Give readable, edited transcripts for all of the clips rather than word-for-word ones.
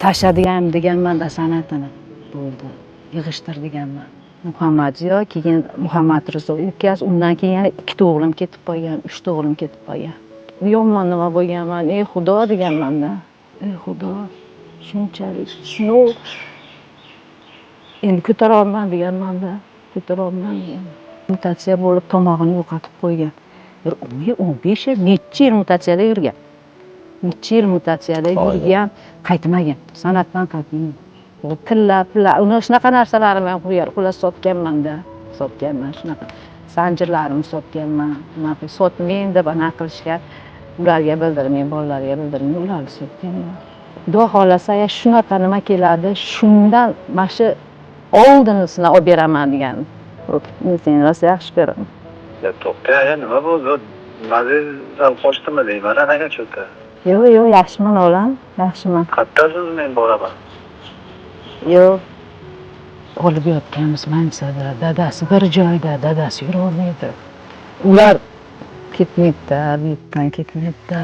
Tashladigan deganman-da san'atini. Bo'ldi. Yig'ishtir deganman. Muhammad Ziyo, keyin Muhammad Rizo ukasi, undan keyin yana 2 ta o'g'lim ketib qolgan, 3 ta o'g'lim ketib qolgan. Yomon nima bo'lganman, ey Xudo deganman-da. Ey Xudo, shunchalik sinov endi ko'tara olman deganman-da, ko'tara olman deganman. Mutatsiya bo'lib tomog'ini yo'qotib qo'ygan. Bir 15 yil, necha yil mutatsiyada yurgan. Necha yil mutatsiyada yurgan, qaytmagan. San'atdan qaytmagan. Tilla, pilla, uni shunaqa narsalarimni ham xullas sotganman-da. Sotganman shunaqa. Zanjirlarimni sotganman. Nima sotmang deb ana qilishgan. Ularga bildirmang, bolalarga bildirmang, ularni sotganman. Xudo xohlasa, ya shunaqa nima keladi, shundan mana shu oldinisini olib beraman degan. Men seni rosa yaxshi ko'raman. Ya to'xta, aya nima bo'ldi? Mazingizdan qochdimi deyman, anaga cho'ta. Yo'q, yo'q, yaxshiman o'g'lim, yaxshiman. Qayerdasiz, men boraman. Yo'q. Olib yotganmiz Mansada, dadasi bir joyda, dadasi yurolmaydi. Ular ketmaydi-da, bu yerdan ketmaydi-da.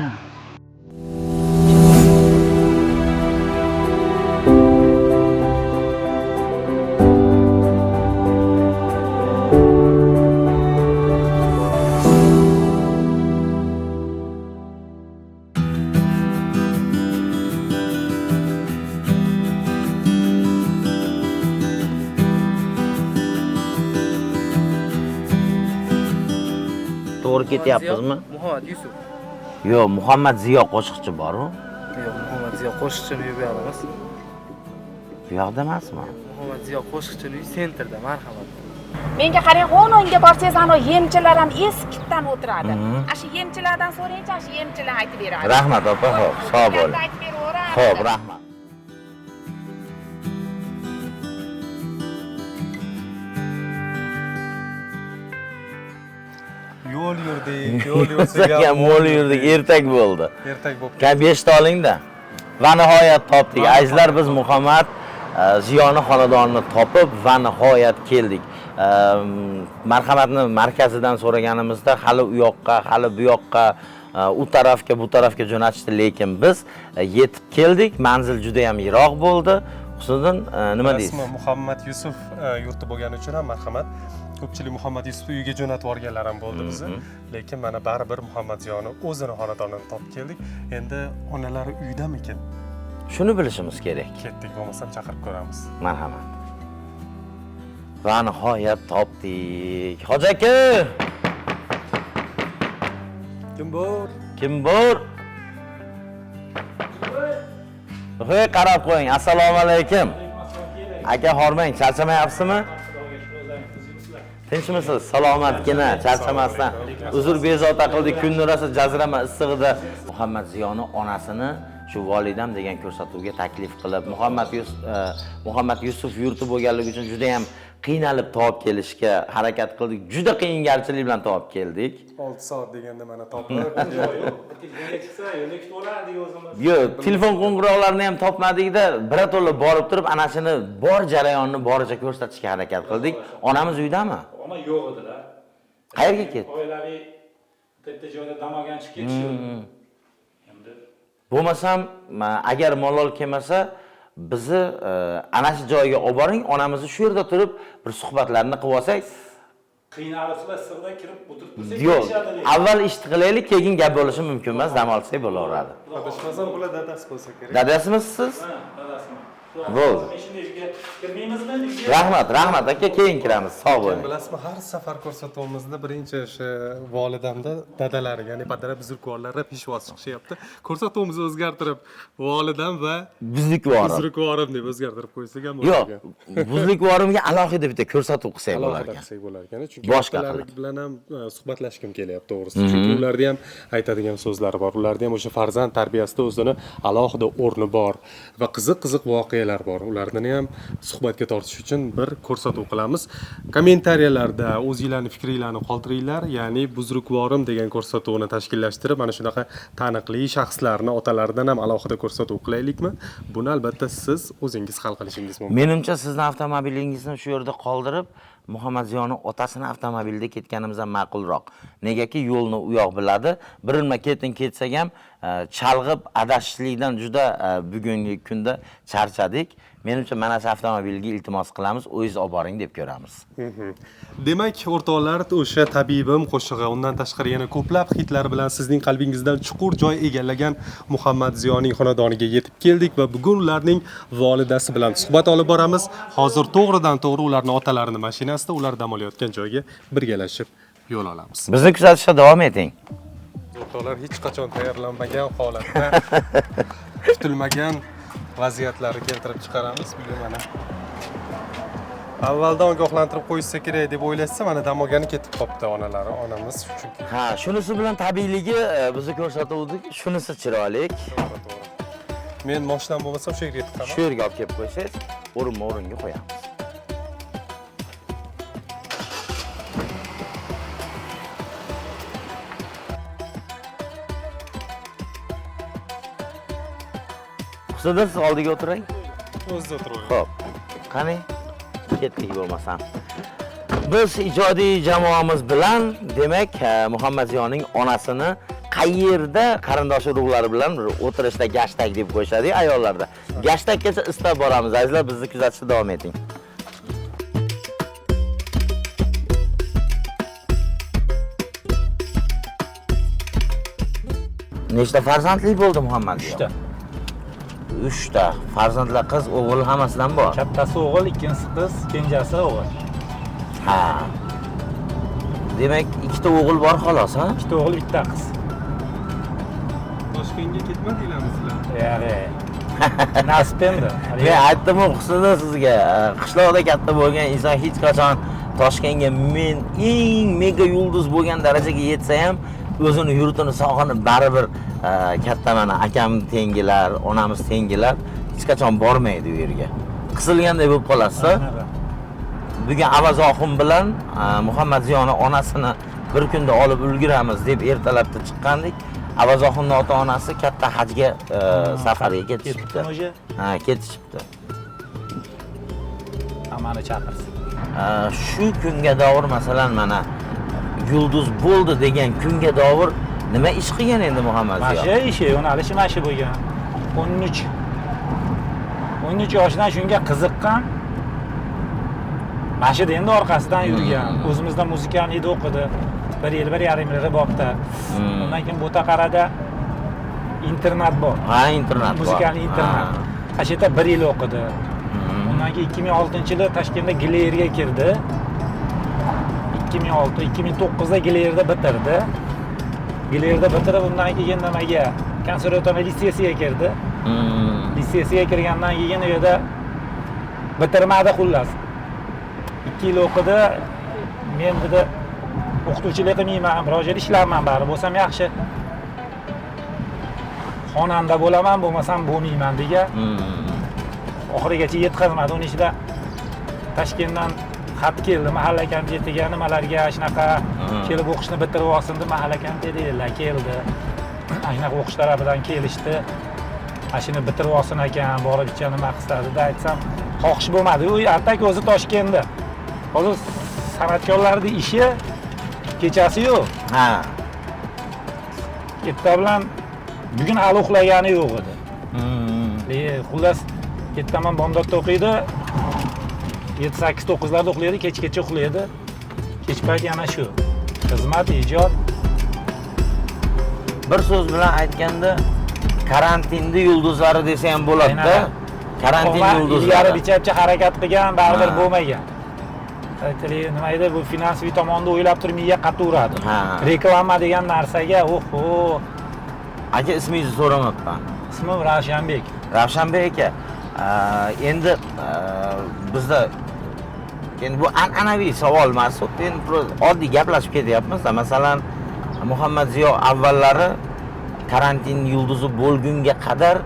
To'g'ri ketyapmizmi? Muhammad Yusuf. Yo'q, Muhammad Ziyo qo'shiqchi bor-u. Yo'q, Muhammad Ziyo qo'shiqchini uyi bu yoqda emas. Bu yoqda emasmi? Muhammad Ziyo qo'shiqchini uyi sentrda, marhamat. Menga qarang, G'o'nonga borsangiz, ana yemchilar ham eskitdan o'tiradi. Ana shu yemchilardan so'rangchi, ana shu yemchilar aytib beradi. Rahmat opa, xo'p, sog' bo'ling. Aytib beraveradi. Xo'p, rahmat. Yo'l yurdik, yo'l yursak ham mo'l yurdik, ertak bo'ldi. Ertak bo'lib. Kan 5 ta olingda. Va nihoyat topdik. Azizlar, biz Muhammad Ziyoni xonadonini topib va nihoyat keldik. Marhamatni markazidan so'raganimizda hali u yoqqa, hali bu yoqqa, u tarafga, bu tarafga jo'natishdi, lekin biz yetib keldik. Manzil juda ham yiroq bo'ldi. Husniddin, nima deysiz? Rasmi Muhammad Yusuf yurti bo'lgani uchun ham marhamat. Ko'pchilik Muhammad Yusufni uyiga jo'natib yuborganlar ham bo'ldi bizni. Lekin mana baribir Muhammad Ziyoni o'zini xonadonini topib keldik. Endi onalari uydamikin? Shuni bilishimiz kerak. Ketdik, bo'lmasam chaqirib ko'ramiz. Marhamat. Va nihoyat topdik. Hoji aka! Kim bor? Kim bor? Hey, qarab qo'ying. Assalomu alaykum. Aka, hormang, charchamayapsizmi? Tinchmisiz? Salomatgina, charchamasdan. Uzr bezovta qildik, kunni rosa jazirama issig'ida Muhammad Ziyoni onasini shu volidam degan ko'rsatuvga taklif qilib, Muhammad Yusuf yurti bo'lganligi uchun juda ham qiynalib topib kelishga harakat qildik. Juda qiyingarchilik bilan topib keldik. 6 soat deganda mana topib. Yo'q, telefon qo'ng'iroqlarini ham topmadikda, birato'la borib turib ana shuni bor jarayonni boricha ko'rsatishga harakat qildik. Onamiz uydami? Ona yo'q edilar. Qayerga ketdi? Oilaviy bitta joyda dam olgan chiqib ketishdi. Endi bo'lmasam, agar malol kelmasa, bizni ana shu joyga olib boring, onamizni shu yerda turib bir suhbatlarni qilib olsak. Qiynalibsizlar, issiqda kirib o'tirib tursak Yo'q, ketishadi lekin. Avval ishni qilaylik, keyin gap bo'lishi mumkin emas, dam olsak bo'laveradi. Adashmasam bular dadasi bo'lsa kerak. Dadasimiz siz? Ha, dadasimi. Bo'ldi. Men shunday uyga kirmaymizmi? Uyga? Rahmat, rahmat aka, keyin kiramiz. Sog' bo'ling. Bilasizmi, har safar ko'rsatuvimizda birinchi o'sha volidamda dadalari, ya'ni padara buzrukvorlari peshvoz chiqishyapti. Ko'rsatuvimizni o'zgartirib, volidam va buzrukvorim. Buzrukvorim deb o'zgartirib qo'ysak ham Yo'q, bo'larkan. Buzrukvorimga alohida bitta ko'rsatuv qilsak Alohida bo'lar ekan. qilsak bo'lar ekan, chunki Boshqa ular qilib. bilan ham suhbatlashgim kelyapti to'g'risi. Chunki ularda ham aytadigan so'zlari bor. Ularda ham o'sha farzand tarbiyasida o'zini alohida o'rni bor va qiziq-qiziq voqealar bor. Ularni ham suhbatga tortish uchun bir ko'rsatuv qilamiz. Kommentariyalarda o'zinglarning fikringlarni qoldiringlar. Ya'ni buzrukvorim degan ko'rsatuvni tashkillashtirib, mana shunaqa taniqli shaxslarni otalaridan ham alohida ko'rsatuv qilaylikmi? Buni albatta siz o'zingiz hal qilishingiz mumkin. Menimcha sizni avtomobilingizni shu yerda qoldirib, Muhammad Ziyoni otasini avtomobilida ketganimiz ham ma'qulroq. Negaki yo'lni u yoq biladi. Birilma ketin ketsak ham Chalg'ib adashishlikdan juda bugungi kunda charchadik. Menimcha mana shu avtomobilga iltimos qilamiz, o'zingiz olib boring deb ko'ramiz. Demak, o'rtoqlar, o'sha Tabibim qo'shig'i, undan tashqari yana ko'plab hitlar bilan sizning qalbingizdan chuqur joy egallagan Muhammad Ziyoning xonadoniga yetib keldik va bugun ularning volidasi bilan suhbat olib boramiz. Hozir to'g'ridan to'g'ri ularning otalarini mashinasida ular dam olayotgan joyga birgalashib yo'l olamiz. Bizni kuzatishda davom eting. O'rtoqlar, hech qachon tayyorlanmagan holatda kutilmagan vaziyatlarni keltirib chiqaramiz. Bugun mana avvaldan ogohlantirib qo'yishsa kerak deb o'ylashsa, mana dam olgani ketib qolibdi onalari, onamiz chunki. Ha, shunisi bilan tabiiyligi bizni ko'rsatuvdik, shunisi chiroyli. To'g'ri. Men mashinam bo'lmasam shu yerga yetib qolaman. Shu yerga olib kelib qo'ysangiz, o'rinma-o'ringa qo'yamiz. Husnida siz oldiga o'tiring. O'zida o'tiravering. Xo'p. Qani? Ketdik bo'lmasam. Biz ijodiy jamoamiz bilan, demak, Muhammad Ziyoning onasini qayerda qarindosh urug'lari bilan bir o'tirishda gashtak deb qo'yishadi ayollarda. Gashtakkacha istab boramiz. Azizlar, bizni kuzatishda davom eting. Nechta farzandli bo'ldi Muhammad Ziyo? 3ta. 3ta. Farzandlar qiz, o'g'il hammasidan bor. Kattasi o'g'il, ikkinchisi qiz, kenjasi o'g'il. Ha. Demak, 2ta o'g'il bor xolos, ha? 2ta o'g'il, 1ta qiz. Toshkentga ketmadinglarmi sizlar? Yo'q. Nasib endi. Men aytdim-ku Husnida sizga, qishloqda katta bo'lgan inson hech qachon Toshkentga men eng mega yulduz bo'lgan darajaga yetsa ham o'zini yurtini sog'inib baribir katta mana akam tengilar, onamiz tengilar hech qachon bormaydi u yerga. Qisilganday bo'lib qolasiz. Bugun Avaz Oxun bilan Muhammad Ziyoni onasini bir kunda olib ulguramiz deb ertalabda chiqqandik. Avaz Oxunning ota-onasi katta hajga safarga ketishibdi. Ha, ketishibdi. Hammani chaqirsin. Shu kunga doir masalan mana yulduz bo'ldi degan kunga doir nima ish qilgan endi Muhammad Ziyo? Mana shu ishi, yo'nalishi mana shu bo'lgan. 13 yoshidan shunga qiziqqan. Mana shu endi orqasidan yurgan. O'zimizda muzikalniyda o'qidi. 1 yil, 1,5 yil ribobda. Undan keyin Bo'taqarada internat bor. Ha, internat bor. Muzikalniy internat. Ana shu yerda 1 yil o'qidi. Undan keyin 2006-yilda Toshkentda Glerga kirdi. 2006, 2009da Glerda bitirdi. Glerda bitirib, undan keyin nimaga? Konservatoriya litseyasiga kirdi. Litseyasiga kirgandan keyin u yerda bitirmadi xullas. 2 yil o'qidi. Men dedi o'qituvchilik qilmayman, biror joyda ishlayman, baribir bo'lsam yaxshi. Xonanda bo'laman, bo'lmasam bo'lmayman degan. Oxirigacha yetkazmadi. Uning ichida Toshkentdan xat keldi, mahalla komitetiga, nimalarga shunaqa kelib o'qishni bitirib olsin deb mahalla komitetiga keldi. Ana shunaqa o'qish tarafidan kelishdi. Ana shuni bitirib olsin ekan, borib icha nima qilsa deb aytsam, xohish bo'lmadi. U ertak o'zi Toshkentda. Hozir san'atkorlarning ishi kechasi yo'q. Ha. Erta bilan bugun hali uxlagani yo'q edi. Xullas, ertaman bomdodda o'qiydi. 7, 8, 9larda uxlaydi, kechgacha uxlaydi. Kech payt yana shu. Xizmat, ijod. Bir so'z bilan aytganda, karantinda yulduzlari desa ham bo'ladi-da. Karantin yulduzlari. Ilgari bicha-bicha harakat qilgan, baribir bo'lmagan. Nima edi, bu finansiy tomonda o'ylab turib miya qataveradi. Reklama degan narsaga, oho. Aka, ismingizni so'ramabman. Ismim Ravshanbek. Ravshanbek aka, endi bizda endi bu an'anaviy savol emas, endi oddiy gaplashib ketyapmiz. Masalan, Muhammad Ziyo avvallari karantin yulduzi bo'lgunga qadar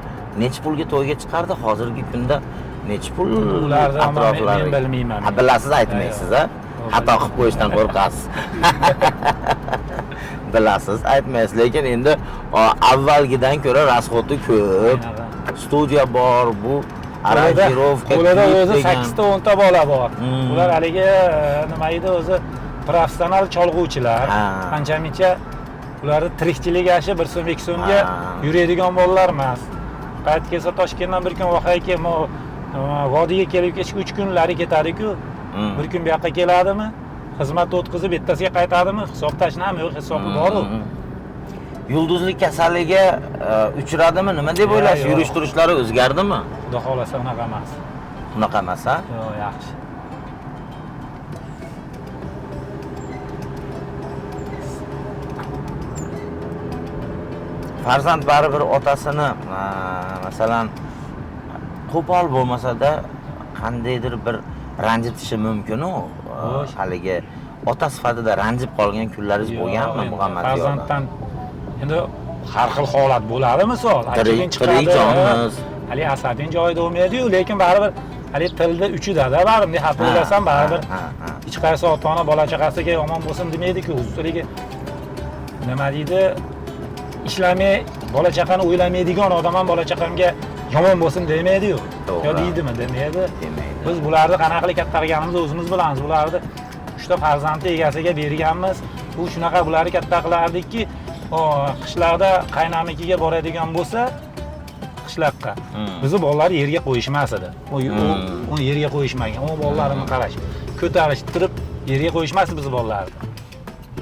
necha pulga to'yga chiqardi, hozirgi kunda necha pul atroflari? Men bilmayman. Ha, bilasiz, aytmaysiz, ha? Xato qilib qo'yishdan qo'rqasiz. Bilasiz, aytmaysiz, lekin endi avvalgidan ko'ra rasxodi ko'p. Studiya bor, bu aranjirovka, qo'lida o'zi 8 ta 10 ta bola bor. Ular haligi nima edi o'zi professional cholg'uvchilar. Qancha-muncha Ularni tirikchilik ashi 1 so'm 2 so'mga yuradigan bolalar emas. Payt kelsa Toshkentdan bir kun voqea vodiyga kelib kechki 3 kunlari ketadi-ku. Bir kun bu yoqqa keladimi? Xizmat o'tkazib ertasiga qaytadimi? Hisob tashnami yo'q, hisobi bor-u. Yulduzlik kasalligiga uchradimi? Nima deb o'ylaysiz? Yurish turishlari o'zgardimi? Xudo xolasa unaqa emas. Unaqa emas, ha? Yo'q, yaxshi. Farzand baribir otasini, masalan, qo'pol bo'lmasa-da qandaydir bir ranjitishi mumkin-u. Haligi ota sifatida ranjib qolgan kunlaringiz bo'lganmi Muhammad Ziyodan? Farzanddan endi har xil holat bo'ladi, misol. Tirik jonmiz. Hali asabing joyida bo'lmaydi-yu, lekin baribir hali tilda uchida-da, baribir xafa bo'lasan, baribir hech qaysi ota-ona bola chaqasiga yomon bo'lsin demaydi-ku. O'zligi nima deydi? Ishlamay, bola chaqani o'ylamaydigan odam ham bola chaqamga yomon bo'lsin demaydi-yu. Yo deydimi? Demaydi. Biz bularni qanaqa qilib katta qilganimizni o'zimiz bilamiz. Bularni 3 ta farzandni egasiga berganmiz. Bu shunaqa bularni katta qilardikki, qishloqda qaynamikiga boradigan bo'lsa, qishloqqa bizni bolalar yerga qo'yishmas edi. Uni yerga qo'yishmagan. U bolalarini qarash, ko'tarishtirib yerga qo'yishmas bizni bolalarni.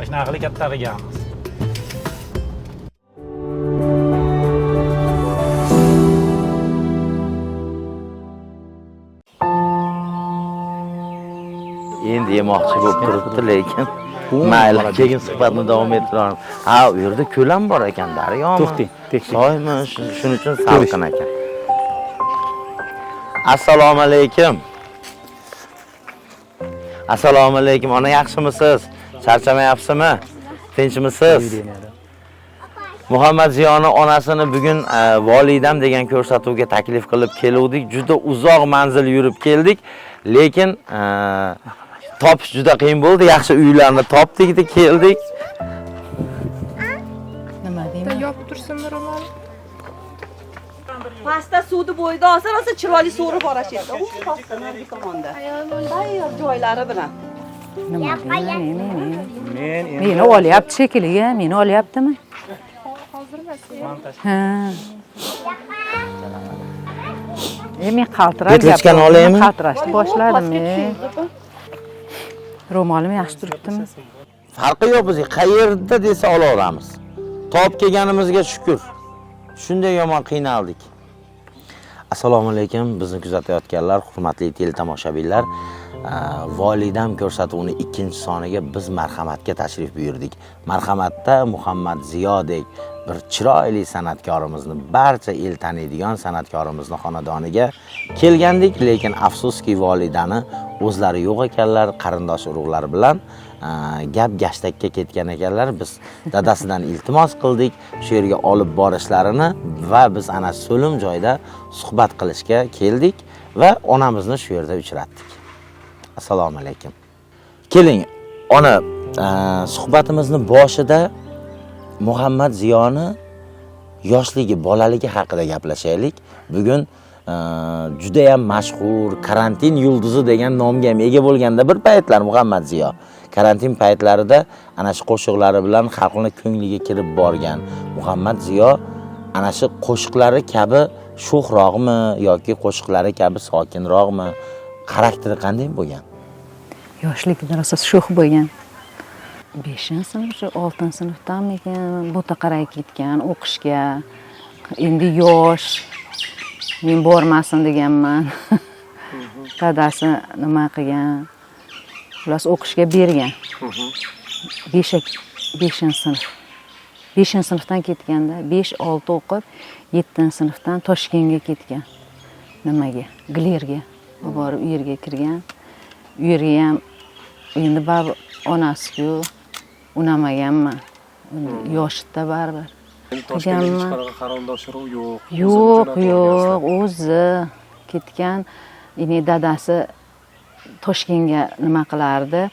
Shunaqa qilib katta qilganmiz. Endi yemoqchi bo'lib turibdi, lekin mayli, keyin suhbatni davom ettiramiz. Ha, u yerda ko'l ham bor ekan, daryomi? To'xting, soymi? Shuning uchun salqin ekan. Assalomu alaykum. Assalomu alaykum. Ona, yaxshimisiz? Charchamayapsizmi? Tinchmisiz? Muhammad Ziyoni onasini bugun Volidam degan ko'rsatuvga taklif qilib keluvdik. Juda uzoq manzil yurib keldik, lekin topish juda qiyin bo'ldi. Yaxshi uylarni topdik, keldik. Nima deyman? Yopib tursinmi ro'mol? Pastda suvni bo'yida olsa, rosa chiroyli so'rib borashyapti. U pastda narigi tomonda. Tayyor joylari bilan. Nima deyman? Meni olyapti shekilli, meni olyaptimi? Hozir emas. Ha. Men qaltirab Petlichkani olaymi? Qaltirashni boshladim. Ro'molim yaxshi turibdimi? Farqi yo'q bizga, qayerda desa olaveramiz. Topib kelganimizga shukr. Shunday yomon qiynaldik. Assalomu alaykum bizni kuzatayotganlar, hurmatli teletomoshabinlar. Volidam ko'rsatuvining 2-soniga biz Marhamatga tashrif buyurdik. Marhamatda Muhammad Ziyodek bir chiroyli san'atkorimizni, barcha el taniydigan san'atkorimizni xonadoniga kelgandik, lekin afsuski volidani o'zlari yo'q ekanlar, qarindosh urug'lari bilan gap gashtakka ketgan ekanlar. Biz dadasidan iltimos qildik shu yerga olib borishlarini va biz ana so'lim joyda suhbat qilishga keldik va onamizni shu yerda uchratdik. Assalomu alaykum. Keling, ona, suhbatimizni boshida Muhammad Ziyoni yoshligi, bolaligi haqida gaplashaylik. Bugun juda ham mashhur karantin yulduzi degan nomga ham ega bo'lganda bir paytlar Muhammad Ziyo karantin paytlarida ana shu qo'shiqlari bilan xalqning ko'ngliga kirib borgan Muhammad Ziyo ana shu qo'shiqlari kabi sho'xroqmi yoki qo'shiqlari kabi sokinroqmi? Xarakteri qanday bo'lgan? Yoshligida rosa sho'x bo'lgan. 5-sinf, 6-sinfdanmikan Bo'taqaraga ketgan o'qishga. Endi yosh, men bormasin deganman. Dadasi nima qilgan? Xullas o'qishga bergan. 5-sinf. 5-sinfdan ketganda 5-6 o'qib, 7-sinfdan Toshkentga ketgan. Nimaga? Glerga. Borib u yerga kirgan. U yerga ham endi baribir onasi-ku unamaganman. Yoshda baribir. Toshkentga hech qanaqa qarindosh urug' yo'q. Yo'q, yo'q, o'zi ketgan. Endi dadasi Toshkentga nima qilardi?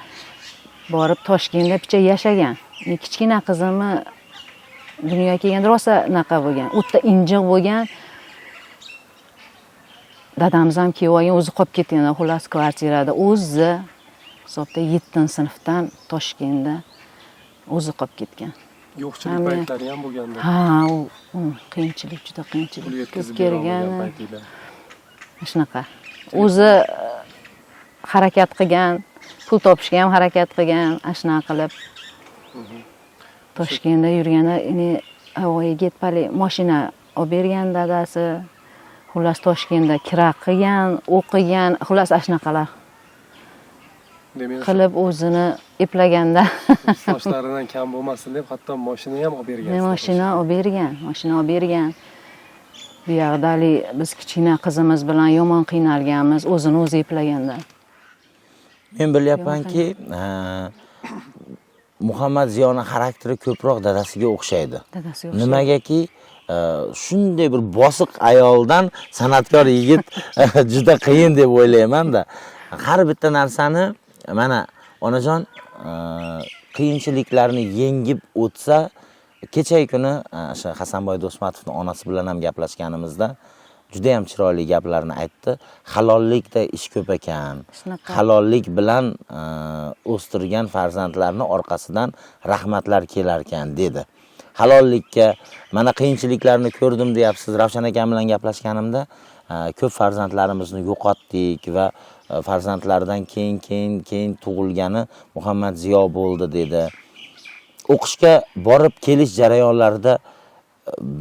Borib Toshkentda picha yashagan. Kichkina qizimni dunyoga kelganda rosa naqa bo'lgan. O'ta injiq bo'lgan. Dadamiz ham kelib olgan, o'zi qolib ketgan, xullas kvartirada o'zi hisobda 7-sinfdan Toshkentda o'zi qolib ketgan. Yo'qchilik paytlari ham bo'lganda. Ha, u qiyinchilik, juda qiyinchilik. Ko'p kelgan. Shunaqa. O'zi harakat qilgan, pul topishga ham harakat qilgan, shunaqa qilib. Toshkentda yurganda voyaga yetpali mashina olib bergan dadasi. Xullas Toshkentda kira qilgan, o'qigan, xullas shunaqalar. Qilib o'zini eplaganda sochlaridan kam bo'lmasin deb hatto mashina ham olib bergan. Mashina olib bergan, mashina olib bergan. Bu yoqda hali biz kichkina qizimiz bilan yomon qiynalganmiz, o'zini o'zi eplaganda. Men bilyapmanki, Muhammad Ziyoni xarakteri ko'proq dadasiga o'xshaydi. Dadasiga o'xshaydi. Nimagaki shunday bir bosiq ayoldan san'atkor yigit juda qiyin deb o'ylayman-da. Har bitta narsani mana onajon qiyinchiliklarni yengib o'tsa, kechagi kuni o'sha Hasanboy Do'stmatovning onasi bilan ham gaplashganimizda juda ham chiroyli gaplarni aytdi. Halollikda ish ko'p ekan. Halollik bilan o'stirgan farzandlarni orqasidan rahmatlar kelar ekan dedi. Halollikka mana qiyinchiliklarni ko'rdim deyapsiz. Ravshan akam bilan gaplashganimda ko'p farzandlarimizni yo'qotdik va farzandlardan keyin tug'ilgani Muhammad Ziyo bo'ldi dedi. O'qishga borib kelish jarayonlarida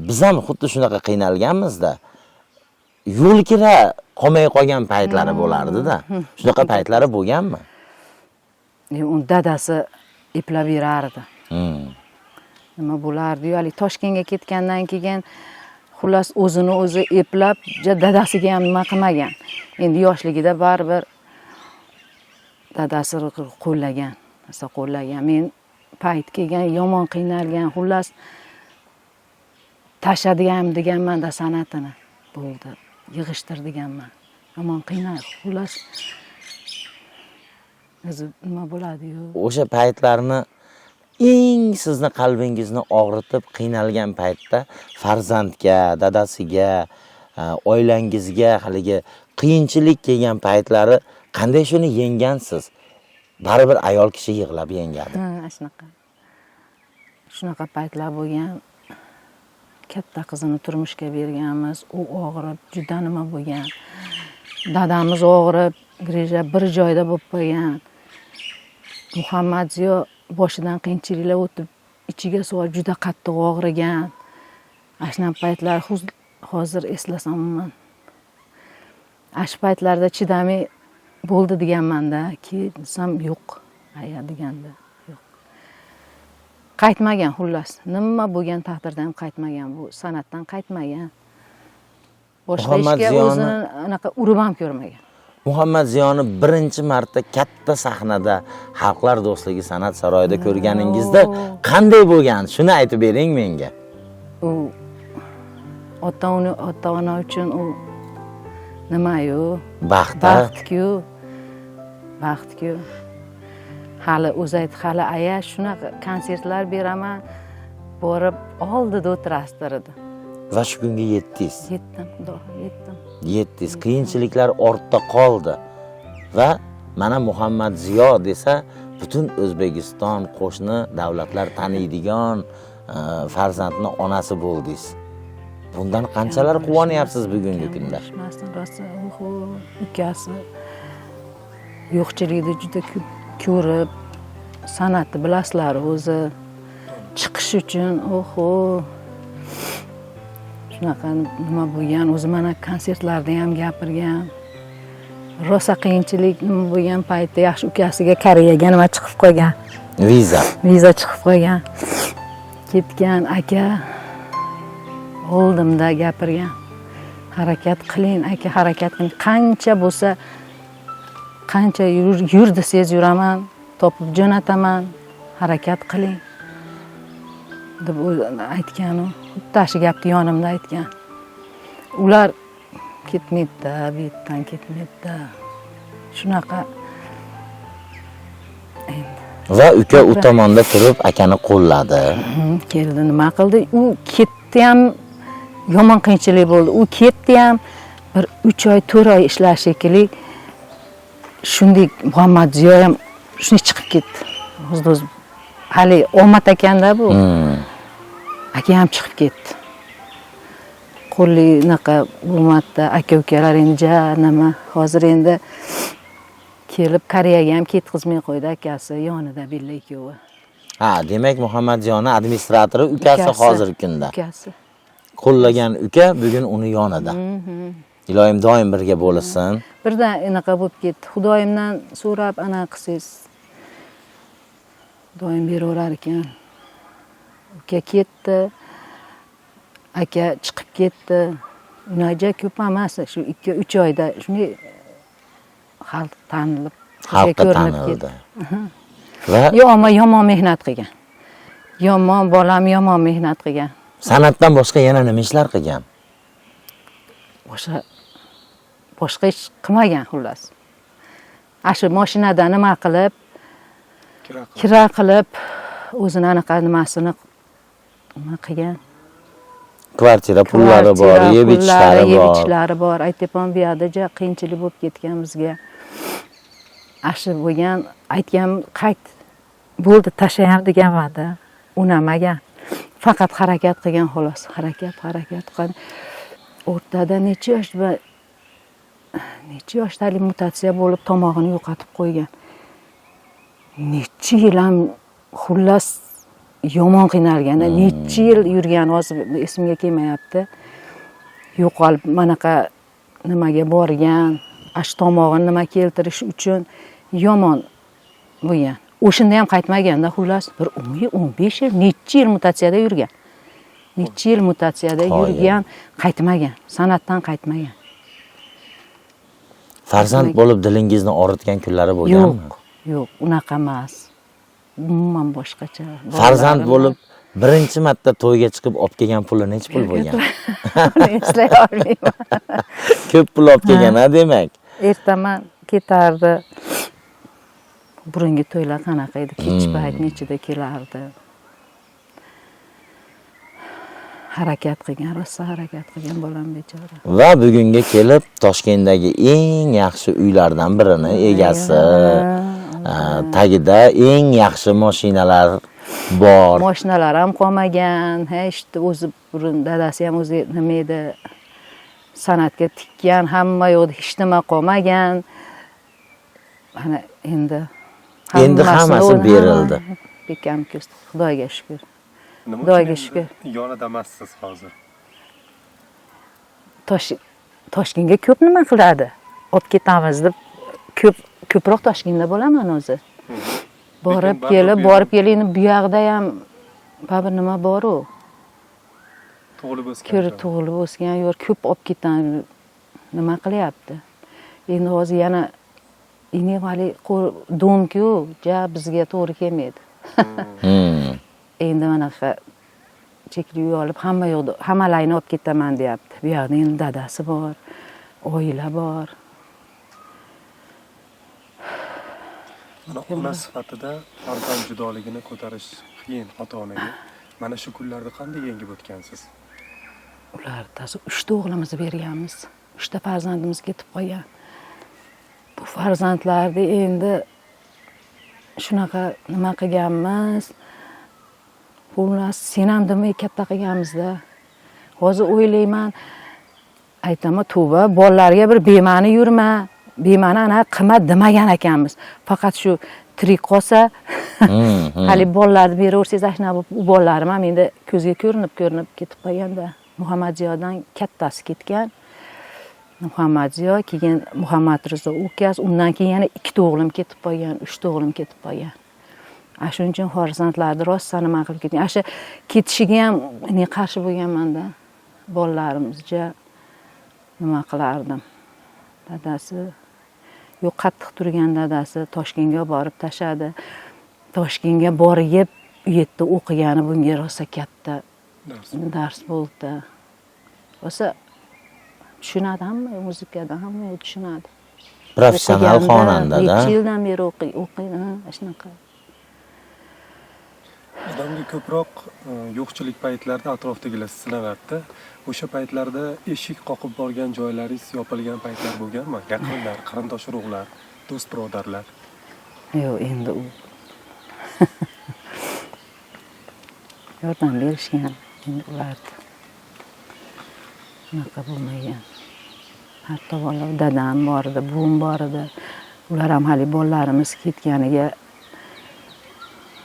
biz ham xuddi shunaqa qiynalganmiz-da. Yo'l kira qolmay qolgan paytlari bo'lardi-da. Shunaqa paytlari bo'lganmi? Uni dadasi eplab berardi. Nima bo'lardi? Hali Toshkentga ketgandan keyin xullas o'zini o'zi eplab, dadasiga ham nima qilmagan. Endi yoshligida baribir dadasi qo'llagan, rosa qo'llagan. Men payt kelgan, yomon qiynalgan, xullas tashladigan deganman-da san'atini. Bo'ldi, yig'ishtir deganman. Yomon qiynal, xullas o'zi nima bo'ladi-yu. O'sha paytlarni eng sizni qalbingizni og'ritib qiynalgan paytda farzandga, dadasiga, oilangizga haligi qiyinchilik kelgan paytlari qanday shuni yenggansiz? Baribir ayol kishi yig'lab yengadi. Ha, shunaqa. Shunaqa paytlar bo'lgan. Katta qizini turmushga berganmiz, u og'rib, juda nima bo'lgan. Dadamiz og'rib, grija bir joyda bo'lib qolgan. Muhammad Ziyo boshidan qiyinchiliklar o'tib, ichiga suv juda qattiq og'rigan. Ana shunaqa paytlar hozir eslasam umuman. Ana shu paytlarda chidamay bo'ldi deganman-da, ki desam yo'q, aya deganda yo'q. Qaytmagan xullas. Nima bo'lgan taqdirda ham qaytmagan, bu san'atdan qaytmagan. Boshqa ishga o'zini anaqa urib ham ko'rmagan. Muhammad Ziyoni birinchi marta katta sahnada Xalqlar do'stligi san'at saroyida ko'rganingizda qanday bo'lgan? Shuni aytib bering menga. U ota-ona uchun u nima-yu? Baxt. Baxt-ku. Baxt-ku. Hali o'zi ayt, hali aya shunaqa konsertlar beraman, borib oldida o'tirasizdir dedi. Va shu kunga yetdingiz. Yetdim, xudo, yetdim. Yetdingiz. Qiyinchiliklar ortda qoldi. Va mana Muhammad Ziyo desa, butun O'zbekiston, qo'shni davlatlar taniydigan farzandni onasi bo'ldingiz. Bundan qanchalar quvonyapsiz bugungi kunda? Rosa, ukasi yo'qchilikni juda ko'p ko'rib, san'atni bilasizlar o'zi chiqish uchun, oho. Shunaqa nima bo'lgan, o'zi mana konsertlarda ham gapirgan. Rosa qiyinchilik nima bo'lgan paytda yaxshi ukasiga Koreyaga nima chiqib qolgan. Viza. Viza chiqib qolgan. Ketgan aka oldimda gapirgan. Harakat qiling aka, harakat qiling. Qancha bo'lsa, qancha yur desangiz yuraman, topib jo'nataman, harakat qiling deb aytgan u. Xuddi shu gapni yonimda aytgan. Ular ketmaydi-da, bu yerdan ketmaydi-da. Shunaqa endi. Va uka u tomonda turib akani qo'lladi. Keldi, nima qildi? U ketdi ham yomon qiyinchilik bo'ldi. U ketdi ham bir 3 oy, 4 oy ishlash shekilli. Shunday Muhammad Ziyo ham shunday chiqib ketdi. O'z-o'zi Hali omad ekanda bu. Aka ham chiqib ketdi. Qo'li unaqa bo'lmadi, aka ukalar endi nima, hozir endi kelib Koreyaga ham ketkazmay qo'ydi akasi, yonida billa ikkovi. Ha, demak Muhammad Ziyoni administratori ukasi hozirgi kunda. Ukasi. Qo'llagan uka bugun uni yonida. Iloyim doim birga bo'lsin. Birdan unaqa bo'lib ketdi. Xudoyimdan so'rab ana qilsangiz doim beraverar ekan. Uka ketdi. Aka chiqib ketdi. Unaqa ko'p emas, shu 2-3 oyda shunday xalq tanilib, xalqqa tanildi. Va yomon yomon mehnat qilgan. Yomon bolam yomon mehnat qilgan. San'atdan boshqa yana nima ishlar qilgan? Boshqa ish qilmagan xullas. Shu mashinada nima qilib, kira qilib o'zini anaqa nimasini nima qilgan. Kvartira pullari bor, yeb ichishlari bor. Yeb ichishlari bor. Aytyapman, bu yerda ja qiyinchilik bo'lib ketgan bizga. Ashi bo'lgan, aytgan qayt bo'ldi, tashlayam deganman-da. Unamagan. Faqat harakat qilgan xolos, harakat qilgan. O'rtada necha yosh va necha yoshdalik mutatsiya bo'lib tomog'ini yo'qotib qo'ygan. Necha yil ham xullas yomon qiynalganda, necha yil yurgan, hozir esimga kelmayapti. Yo'qolib manaqa nimaga borgan, ash tomog'ini nima keltirish uchun yomon bo'lgan. O'shanda ham qaytmaganda xullas bir 15 yil, necha yil mutatsiyada yurgan. Necha yil mutatsiyada yurgan, qaytmagan, san'atdan qaytmagan. Farzand bo'lib dilingizni og'ritgan kunlari bo'lganmi? Yo'q, yo'q, unaqa emas. Umuman boshqacha. Farzand bo'lib birinchi marta to'yga chiqib olib kelgan puli necha pul bo'lgan? Uni eslay olmayman. Ko'p pul olib kelgan, ha demak. Ertaman ketardi. Burungi to'ylar qanaqa edi? Kech payt nechida kelardi? Harakat qilgan, rosa harakat qilgan bolam bechora. Va bugunga kelib Toshkentdagi eng yaxshi uylardan birini egasi, tagida eng yaxshi mashinalar bor. Mashinalar ham qolmagan, hech o'zi burun dadasi ham o'zi nima edi? San'atga tikkan, hamma yo'q, hech nima qolmagan. Mana endi hammasi berildi. Bekam ko'z, Xudoga shukr. Xudoga shukr. Yonida emassiz hozir. Toshkentga ko'p nima qiladi? Olib ketamiz deb ko'proq Toshkentda bo'laman o'zi. Borib kelib, borib kelib, endi bu yoqda ham baribir nima bor-u? Tug'ilib o'sgan. Tug'ilib o'sgan yer ko'p olib ketgan nima qilyapti? Endi hozir yana hali domku, ja bizga to'g'ri kelmaydi. Endi manaqa chekli uy olib, hamma yoqda hammalarni olib ketaman deyapti. Bu yoqda endi dadasi bor, oila bor. Mana ona sifatida farzand judoligini ko'tarish qiyin ota-onaga. Mana shu kunlarda qanday yengib o'tgansiz? Ular tasi 3 ta o'g'limizni berganmiz. 3 ta farzandimiz ketib qolgan. Bu farzandlarni endi shunaqa nima qilganmiz? Xullas, sen ham demay katta qilganmiz-da. Hozir o'ylayman, aytaman, tavba, bolalarga bir bema'ni yurma, bema'ni ana qilma demagan ekanmiz. Faqat shu tirik qolsa, hali bolalarni beraversangiz, ana bu bolalarim ham endi ko'zga ko'rinib ketib qolganda. Muhammad Ziyodan kattasi ketgan. Muhammad Ziyo, keyin Muhammad Rizo ukasi, undan keyin yana 2 ta o'g'lim ketib qolgan, 3 ta o'g'lim ketib qolgan. Shuning uchun farzandlarni rosa nima qilib ketgan. Asha ketishiga ham men qarshi bo'lganman-da. Bolalarimizga nima qilardim. Dadasi yo'q, qattiq turgan dadasi Toshkentga borib tashadi. Toshkentga borib u yerda o'qigani bunga rosa katta dars bo'ldi. Rosa tushunadi hamma, muzikadan hamma tushunadi. Professional xonanda-da. Necha yildan beri o'qiydi, shunaqa. Odamga ko'proq yo'qchilik paytlarida atrofdagilar sinaladi. O'sha paytlarda eshik qoqib borgan joylaringiz yopilgan paytlar bo'lganmi? Yaqinlar, qarindosh urug'lar, do'st birodarlar. Yo'q, endi u Yordam berishgan endi ularni. Unaqa bo'lmagan. Har tomonlama dadam bor edi, buvim bor edi. Ular ham hali bolalarimiz ketganiga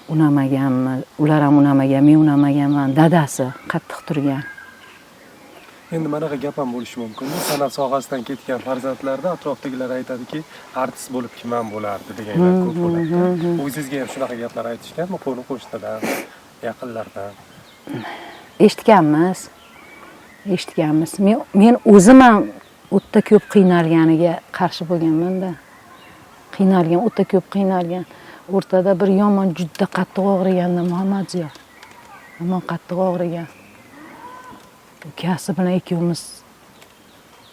unamaganmi, ular ham unamagan, men unamaganman. Dadasi qattiq turgan. Endi manaqa gap ham bo'lishi mumkin. San'at sohasidan ketgan farzandlarda atrofdagilar aytadiki, artist bo'lib kim ham bo'lardi deganlar ko'p bo'ladi. O'zingizga ham shunaqa gaplar aytishganmi qo'ni qo'shnidan, yaqinlardan? Eshitganmiz. Eshitganmiz. Men o'zim ham o'ta ko'p qiynalganiga qarshi bo'lganman-da. Qiynalgan, o'ta ko'p qiynalgan. O'rtada bir yomon juda qattiq og'riganda Muhammad Ziyo. Yomon qattiq og'rigan. Ukasi bilan ikkovimiz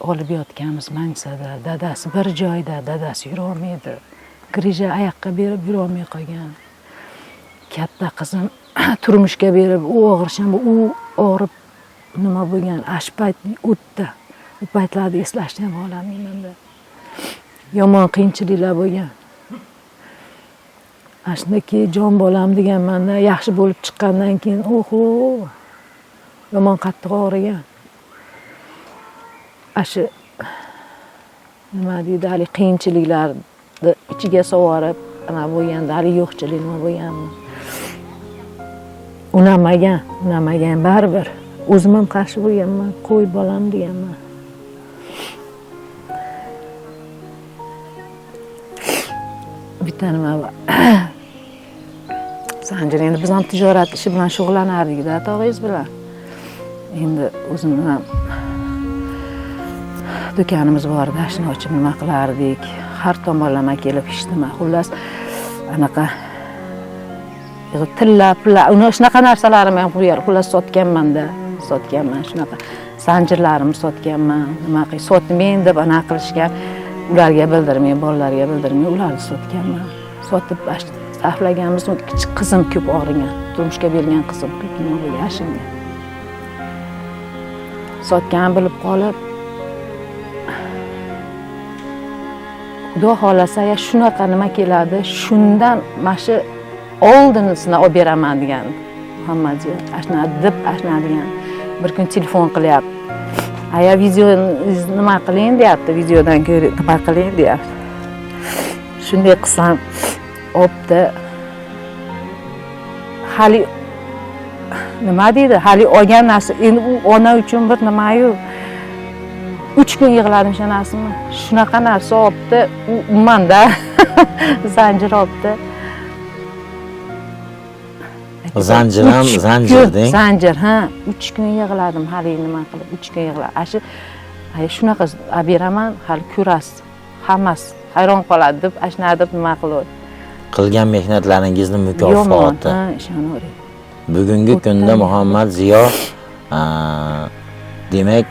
olib yotganmiz Mansada. Dadasi bir joyda, dadasi yurolmaydi. Grija oyoqqa berib yurolmay qolgan. Katta qizim turmushga berib, u og'risham, u og'rib nima bo'lgan, ash payt o'tdi. U paytlarni eslashni ham xohlamayman-da. Yomon qiyinchiliklar bo'lgan. Ana shundaki jon bolam deganman-da, yaxshi bo'lib chiqqandan keyin, oho, yomon qattiq og'rigan. Ashu nima deydi, hali qiyinchiliklarni ichiga sovorib, ana bo'lganda hali yo'qchilik nima bo'lganmi? Unamagan, unamagan baribir. O'zim ham qarshi bo'lganman, qo'y bolam deganman. Bitta nima bor. Sanjir, endi biz ham tijorat ishi bilan shug'ullanardik-da, tog'ingiz bilan. Endi o'zim ham do'konimiz bor edi, shuni ochib nima qilardik. Har tomonlama kelib hech nima, xullas anaqa tilla, pilla, uni shunaqa narsalarimni ham xullas sotganman-da, sotganman shunaqa. Zanjirlarimni sotganman, nima qilib sotmang deb ana qilishgan. Ularga bildirmay, bolalarga bildirmay ularni sotganman. Sotib sarflaganmiz. Kichik qizim ko'p og'rigan, turmushga bergan qizim ko'p nima bo'lgan shunga. Sotgan bilib qolib, Xudo xolasa ya shunaqa nima keladi, shundan mana shu oldinisini olib beraman degan Muhammad Ziyo, ashna deb ashna degan. Bir kun telefon qilyapti. Aya video nima qiling deyapti, videodan ko'rib nima qiling deyapti. Shunday qilsam olibdi. Hali nima deydi? Hali olgan narsa endi u ona uchun bir nima-yu. 3 kun yig'ladim ishonasizmi? Shunaqa narsa olibdi, u umuman-da zanjir olibdi. Zanjir ham zanjir deng. Zanjir, ha. 3 kun yig'ladim, hali nima qilib, 3 kun yig'ladim. Ashu shunaqa olib beraman, hali ko'rasiz. Hammasi hayron qoladi deb, ashna deb nima qiladi. Qilgan mehnatlaringizni mukofoti. Ha, ishonavering. Bugungi kunda Muhammad Ziyo demak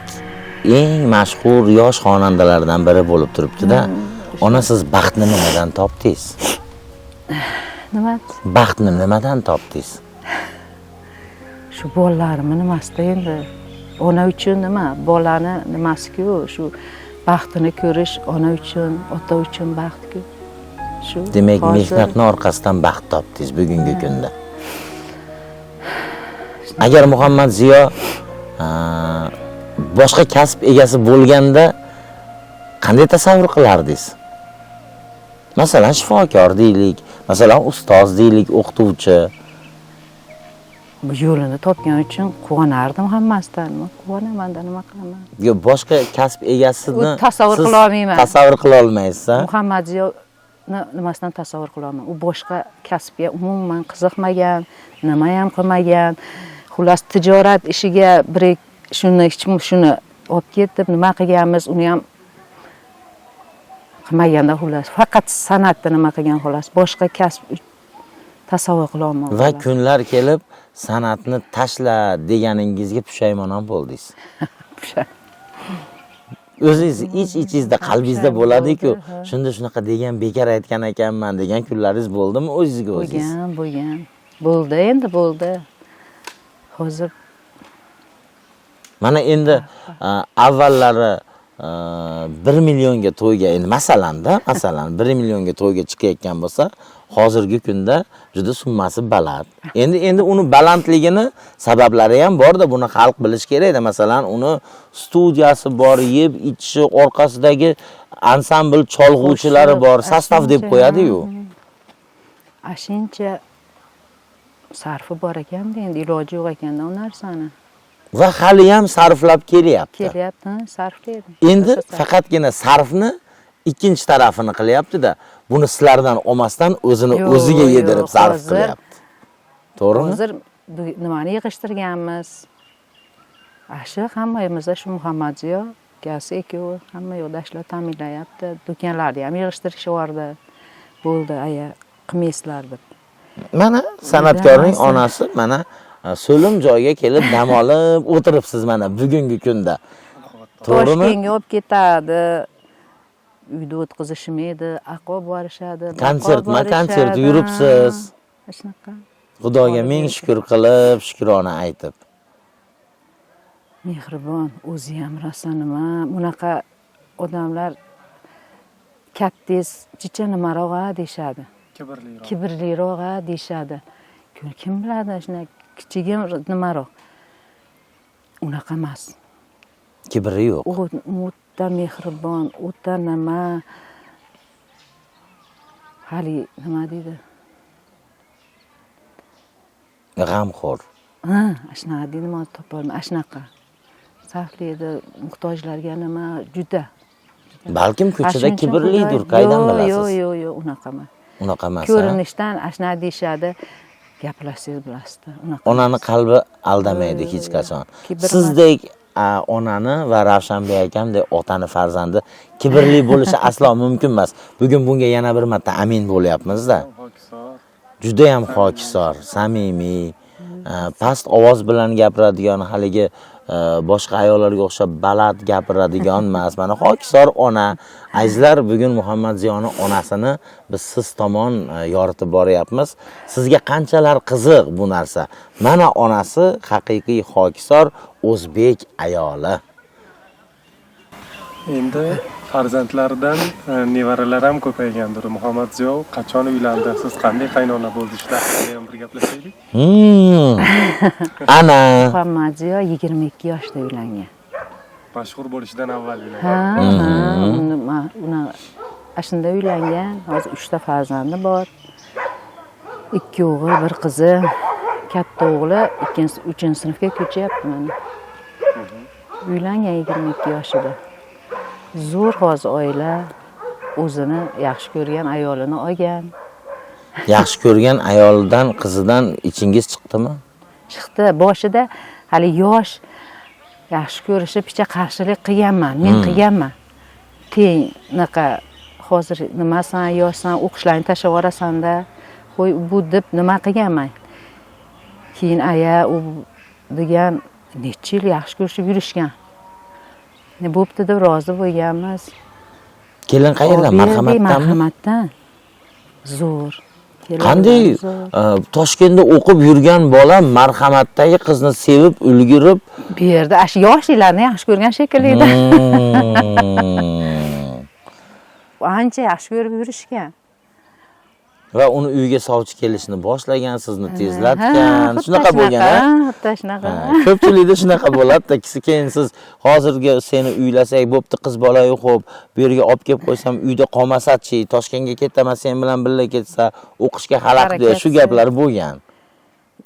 eng mashhur yosh xonandalardan biri bo'lib turibdi-da. Ona, siz baxtni nimadan topdingiz? Nima? Baxtni nimadan topdingiz? Shu bolalarimni nimasida endi? Ona uchun nima? Bolani nimasi-ku, shu baxtini ko'rish ona uchun, ota uchun baxt-ku. Shu. Demak, mehnatning orqasidan baxt topdingiz bugungi kunda. Agar Muhammad Ziyo boshqa kasb egasi bo'lganda qanday tasavvur qilardingiz? Masalan, shifokor deylik, masalan, ustoz deylik, o'qituvchi. Bu yo'lini topgan uchun quvonardim hammasidan. Men quvonaman-da, nima qilaman? Yo'q, boshqa kasb egasini tasavvur qila olmayman. Tasavvur qila olmaysiz, ha? Muhammad Ziyoni nimasidan tasavvur qila olmayman. U boshqa kasbga umuman qiziqmagan, nima ham qilmagan. Xullas, tijorat ishiga bir shuni hech shuni olib ketib, nima qilganmiz, uni ham qilmaganda xullas, faqat san'atda nima qilgan xolos, boshqa kasb tasavvur qila olmayman. Va kunlar kelib san'atni tashla deganingizga pushaymon ham bo'ldingiz. O'zingiz ich-ichingizda, qalbingizda bo'ladi-ku. Shunda shunaqa degan, bekor aytgan ekanman degan kunlaringiz bo'ldimi o'zingizga o'zingiz? Bo'lgan, bo'lgan. Bo'ldi, endi bo'ldi. Hozir mana endi avvallari 1 millionga to'yga, endi masalan-da, masalan 1 millionga to'yga chiqayotgan bo'lsa, Hozirgi kunda juda summasi baland. Endi uni balandligini sabablari ham bor-da, buni xalq bilish kerak-da. Masalan, uni studiyasi bor, yeb ichishi, orqasidagi ansambl cholg'uvchilari bor, sostav deb qo'yadi-yu. Ashincha sarfi bor ekanda, endi iloji yo'q ekanda u narsani. Va hali ham sarflab kelyapti. Kelyapti, sarflaydi. Endi faqatgina sarfni ikkinchi tarafini qilyapti-da, buni sizlardan olmasdan o'zini o'ziga yedirib sarf qilyapti. To'g'rimi? Hozir nimani yig'ishtirganmiz? Shu hammamizda shu Muhammad Ziyo ukasi ikkovi hamma yo'ldoshlar ta'minlayapti. Do'konlarni ham yig'ishtirishyapti. Bo'ldi, aya qilmaysizlar deb. Mana san'atkorning onasi mana so'lim joyga kelib dam olib o'tiribsiz mana bugungi kunda. To'g'rimi? Toshkentga olib ketadi. Uyda o'tkazishmaydi, aqob borishadi. Konsert yuribsiz. Shunaqa. Xudoga ming shukr qilib, shukrona aytib. Mehribon, o'zi ham rosa nima, bunaqa odamlar kattangiz chicha nimaroq deyishadi. Kibrliroq. Kibrliroq deyishadi. Kim biladi, shuna kichigim nimaroq. Unaqa emas. Kibri yo'q. U o'ta mehribon, o'ta nima, hali nima deydi? G'amxo'r. Ha, shunaqa deydi, nima topolmay, shunaqa. Sarflaydi, muhtojlarga nima juda. Balkim ko'chada kibrlidir, qaydan bilasiz? Yo'q, yo'q, yo'q, unaqa emas. Unaqa emas. Ko'rinishdan shunaqa deyishadi. Gaplashsangiz bilasizda. Unaqa. Onani qalbi aldamaydi hech qachon. Sizdek onani va Ravshanbek akamdek otani farzandi kibrli bo'lishi aslo mumkin emas. Bugun bunga yana bir marta amin bo'lyapmiz-da. Juda ham hokisor, samimiy, past ovoz bilan gapiradigan, haligi boshqa ayollarga o'xshab baland gapiradigan emas. Mana hokisor ona. Azizlar, bugun Muhammad Ziyoni onasini biz siz tomon yoritib boryapmiz. Sizga qanchalar qiziq bu narsa. Mana onasi haqiqiy hokisor o'zbek ayoli. Endi farzandlardan nevaralar ham ko'paygandir. Muhammad Ziyo qachon uylandi? Siz qanday qaynona bo'ldingiz? Ham bir gaplashaylik. Ana Muhammad Ziyo 22 yoshda uylangan. Mashhur bo'lishidan avval uylangan. Ha, uni ashunda uylangan. Hozir 3 ta farzandi bor. 2 o'g'il, 1 qizi. Katta o'g'li 2-3 sinfga ko'chyapti mana. Uylangan 22 yoshida. Zo'r hozir oila, o'zini yaxshi ko'rgan ayolini olgan. Yaxshi ko'rgan ayolidan, qizidan ichingiz chiqdimi? Chiqdi. Boshida hali yosh, yaxshi ko'rishib picha qarshilik qilganman, men qilganman. Teng unaqa hozir nimasan, yoshsan, o'qishlarni tashlab yuborasan-da, qo'y bu deb nima qilganman. Keyin aya u degan necha yil yaxshi ko'rishib yurishgan. Ne bo'pti deb rozi bo'lganmiz. Kelin qayerdan? Marhamatdanmi? Marhamatdan. Zo'r. Qanday Toshkentda o'qib yurgan bola marhamatdagi qizni sevib, ulgurib bu yerda shu yoshliklarni yaxshi ko'rgan shekilli edi. Ancha yaxshi ko'rib yurishgan. Va uni uyga sovchi kelishini boshlagan, sizni tezlatgan, shunaqa bo'lgan, ha? Xuddi shunaqa. Ko'pchilikda shunaqa bo'ladi-da, keyin siz hozirgi seni uylasak, bo'pti qiz bola-yu, xo'p, bu yerga olib kelib qo'ysam uyda qolmasa-chi, Toshkentga ketaman, sen bilan birga ketsa, o'qishga xalaqit deya shu gaplar bo'lgan.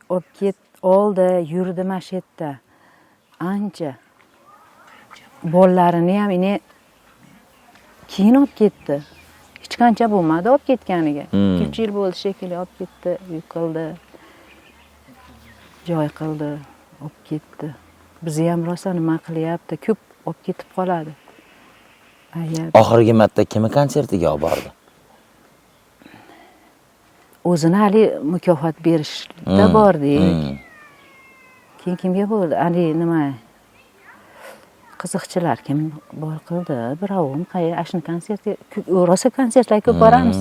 Olib ket, oldi, yurdi mana shu yerda. Ancha. Bolalarini ham ine keyin olib ketdi. Hech qancha bo'lmadi olib ketganiga. 2-3 yil bo'ldi shekilli olib ketdi, uy qildi. Joy qildi, olib ketdi. Bizni ham rosa nima qilyapti, ko'p olib ketib qoladi. Oxirgi marta kimni konsertiga olib bordi? O'zini hali mukofot berishda bordik. Keyin kimga bo'ldi? Hali nima? Qiziqchilar kim bor qildi? Birovim qayer ashuni konsertga rosa konsertlarga ko'p boramiz.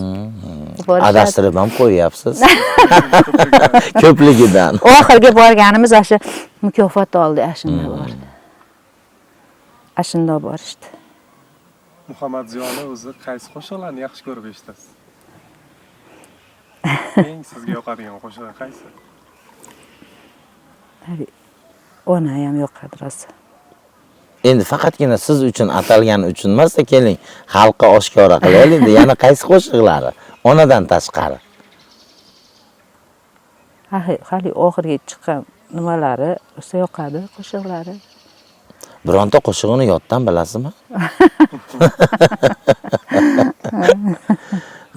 Adashtirib ham qo'yyapsiz. Ko'pligidan. Oxirgi borganimiz ashu mukofot oldi, ashunda bordi. Ashunda borishdi. Muhammad Ziyoni o'zi qaysi qo'shiqlarni yaxshi ko'rib eshitasiz? Eng sizga yoqadigan qo'shig'i qaysi? Ona ham yoqadi rosa. Endi faqatgina siz uchun atalgani uchun emas, keling, xalqqa oshkora qilaylik. Yana qaysi qo'shiqlari? Onadan tashqari. Hali oxirgi chiqqan nimalari rosa yoqadi, qo'shiqlari. Bironta qo'shig'ini yoddan bilasizmi?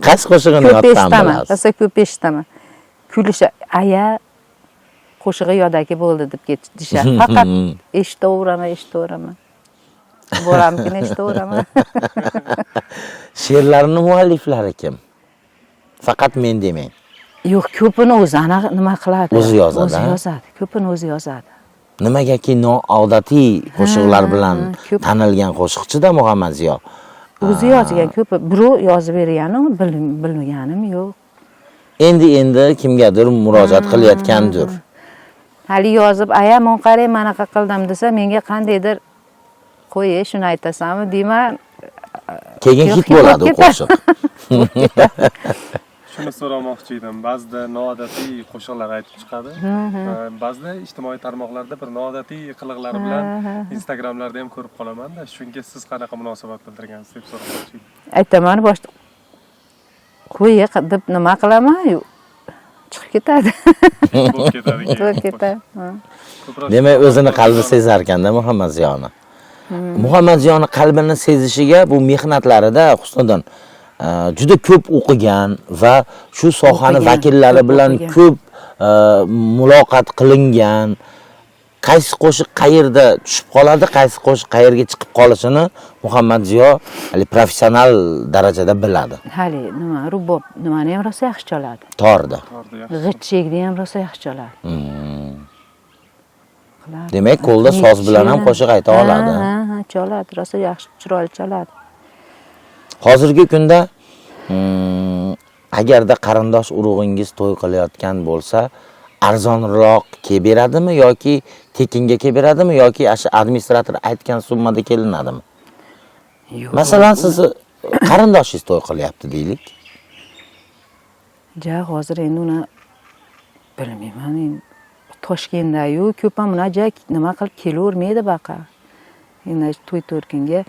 Qaysi qo'shig'ini yoddan bilasiz? Rosa ko'p eshitaman. Kulish aya qo'shig'i yodaki bo'ldi deb ketishadi. Faqat eshitaveraman, Bolamkini eshitaveraman. She'rlarning mualliflari kim? Faqat men demang. Yo'q, ko'pini o'zi anaqa nima qiladi? O'zi yozadi. O'zi yozadi, ko'pini o'zi yozadi. Nimagaki noodatiy qo'shiqlar bilan tanilgan qo'shiqchi-da Muhammad Ziyo. O'zi yozgan ko'pi, birov yozib bergani bilmaganim yo'q. Endi kimgadir murojaat qilayotgandir. Hali yozib, aya men qarang, manaqa qildim desa, menga qandaydir qo'y, shuni aytasanmi deyman. Keyin hit bo'ladi u qo'shiq. Shuni so'ramoqchi edim. Ba'zida noodatiy qo'shiqlar aytib chiqadi. Ba'zida ijtimoiy tarmoqlarda bir noodatiy qiliqlari bilan Instagramlarda ham ko'rib qolaman-da. Shunga siz qanaqa munosabat bildirgansiz deb so'ramoqchi edim. Aytaman, boshda qo'y deb nima qilaman? Chiqib ketadi. Bo'lib ketadi. Demak, o'zini qalbi sezar ekanda Muhammad Ziyoni. Muhammad Ziyoni qalbini sezishiga bu mehnatlarida Husniddin juda ko'p o'qigan va shu sohani vakillari bilan ko'p muloqot qilingan. Qaysi qo'shiq qayerda tushib qoladi, qaysi qo'shiq qayerga chiqib qolishini Muhammad Ziyo hali professional darajada biladi. Hali nima, rubob nimani ham rosa yaxshi chaladi. Torda. G'itchekni ham rosa yaxshi chaladi. Demak, qo'lda soz bilan ham qo'shiq ayta oladi. Ha, chaladi, rosa yaxshi, chiroyli chaladi. Hozirgi kunda agarda qarindosh urug'ingiz to'y qilayotgan bo'lsa, arzonroq kelib beradimi yoki tekinga kelib beradimi yoki o'sha administrator aytgan summada kelinadimi? Yo'q. Masalan, sizni qarindoshingiz to'y qilyapti deylik. Ja, hozir endi uni bilmayman, endi Toshkentda-yu ko'p ham unaqa nima qilib kelavermaydi baqa. Endi to'y to'rkinga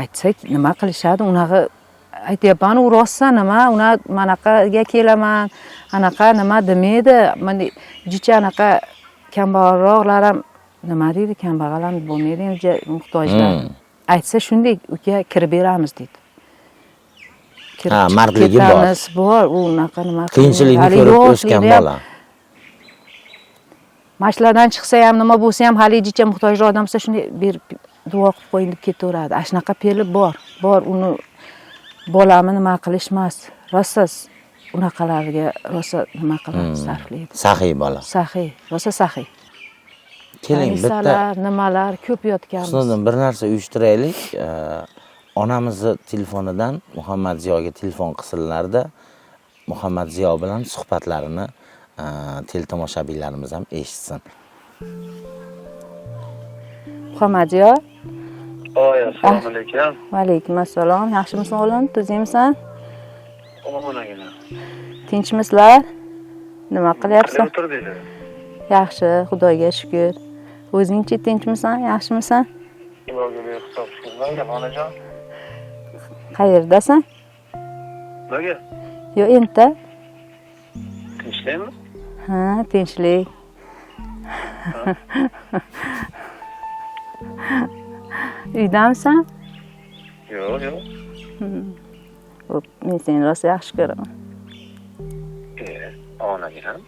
aytsak nima qilishadi, unaqa aytyapman, u rostsan nima, una manaqaga kelaman, anaqa nima demaydi. Mana jicha anaqa kambag'alroqlar ham nima deydi, kambag'al ham bo'lmaydi, endi muhtojlar. Aytsa shunday, uka kirib beramiz deydi. Ha, mardligi bor. Bor, u unaqa nima qiyinchilikni ko'rib o'sgan bola. Mashlardan chiqsa ham nima bo'lsa ham hali jicha muhtojroq odam bo'lsa shunday berib duo qilib qo'ying deb ketaveradi. Ana shunaqa fe'li bor. Bor, uni bolami nima qilish emas. Rosa unaqalarga rosa nima qiladi, sarflaydi. Saxiy bola. Saxiy, rosa saxiy. Keling, bitta nimalar ko'p yotganmiz. Husniddin, bir narsa uyushtiraylik. Onamizni telefonidan Muhammad Ziyoga telefon qilsinlarda Muhammad Ziyo bilan suhbatlarini teletomoshabinlarimiz ham eshitsin. Muhammad Ziyo. Oy, assalomu alaykum. Va alaykum assalom. Yaxshimisan o'g'lim? Tuzingmisan? Omonagina. Tinchmisizlar? Nima qilyapsan? Yaxshi, Xudoga shukr. O'zingchi tinchmisan? Yaxshimisan? Xudoga behisob shukr. Onajon. Qayerdasan? Nimaga? Yo'q, enta. Tinchlikmi? Ha, tinchlik. Uydamisan? Yo'q, yo'q. Xo'p, men seni rosa yaxshi ko'raman. Onaginam.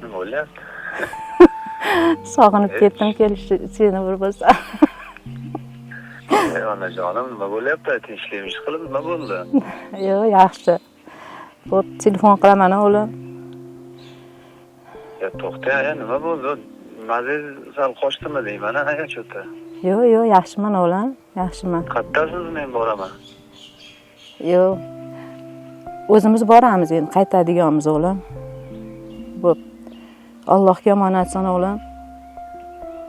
Nima bo'lyapti? Sog'inib ketdim kelishni, seni bir bo'lsa. Onajonim, nima bo'lyapti? Tinchlikmi ish qilib, nima bo'ldi? Yo'q, yaxshi. Xo'p, telefon qilaman o'g'lim. Ya to'xta, aya, nima bo'ldi? Maziz sal qochdimi deyman, aya cho'ta. Yo'q, yo'q, yaxshiman o'g'lim, yaxshiman. Qayerdasiz, men boraman. Yo'q. O'zimiz boramiz endi, qaytadiganmiz o'g'lim. Bo'p. Allohga omonatsan o'g'lim.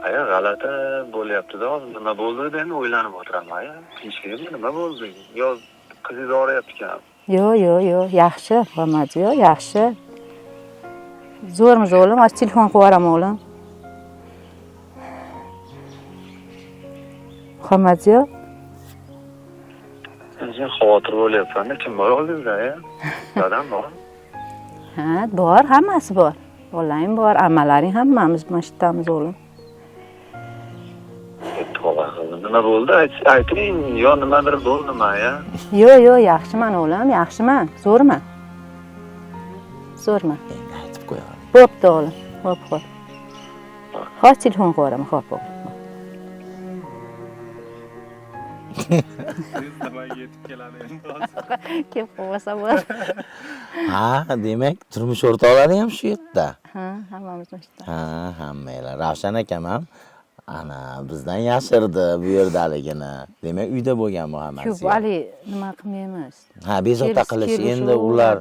Aya, g'alati bo'lyapti-da, hozir nima bo'ldi deb endi o'ylanib o'tiraman, aya. Tinchlikmi, nima bo'ldi? Yo, qizingiz og'riyapti ekan. Yo'q, yo'q, yo'q, yaxshi, Muhammad Ziyo, yaxshi. Zo'rmiz o'g'lim, hozir telefon qilib yuboraman o'g'lim. Muhammad Ziyo. Sen xavotir bo'lyapsan, kim bor oldingizda, ya? Dadam bor. Ha, bor, hammasi bor. Bolang bor, ammalaring hammamiz mana shu yerdamiz o'g'lim. Tavba qildim. Nima bo'ldi? Ayting, yo nimadir bo'ldimi, ya? Yo'q, yo'q, yaxshiman o'g'lim, yaxshiman, zo'rman. Zo'rman. Endi aytib qo'yaman. Bo'pti o'g'lim, bo'p qo'y. Hozir telefon qilib yuboraman, xo'p o'g'lim. Nimaga yetib keladi endi hozir? Kelib qo'ymasa bo'ladi. Ha, demak, turmush o'rtoqlari ham shu yerda. Ha, hammamiz mana shu yerda. Ha, hammanglar. Ravshan akam ham ana bizdan yashirdi bu yerdaligini. Demak, uyda bo'lgan Muhammad Ko'p Ziyo. hali nima qilmaymiz. Ha, bezovta qilish endi ular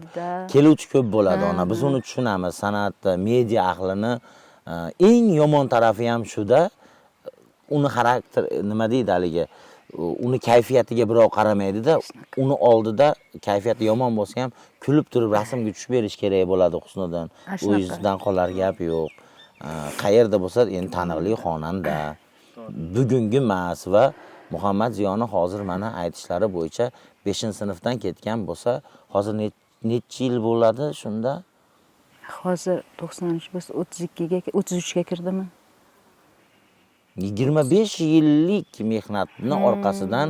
keluvchi ko'p bo'ladi ona. Biz uni tushunamiz. San'at, media ahlini eng yomon tarafi ham shuda, uni xarakter nima deydi haligi, uni kayfiyatiga birov qaramaydida, uni oldida kayfiyati yomon bo'lsa ham kulib turib rasmga tushib berish kerak bo'ladi Husniddin. U yuzdan qolar gap yo'q. Qayerda bo'lsa endi taniqli xonanda. Bugungi emas va Muhammad Ziyoni hozir mana aytishlari bo'yicha 5-sinfdan ketgan bo'lsa, hozir necha yil bo'ladi shunda? Hozir 93 bo'lsa 32 ga 33 ga kirdimi? 25 yillik mehnatni orqasidan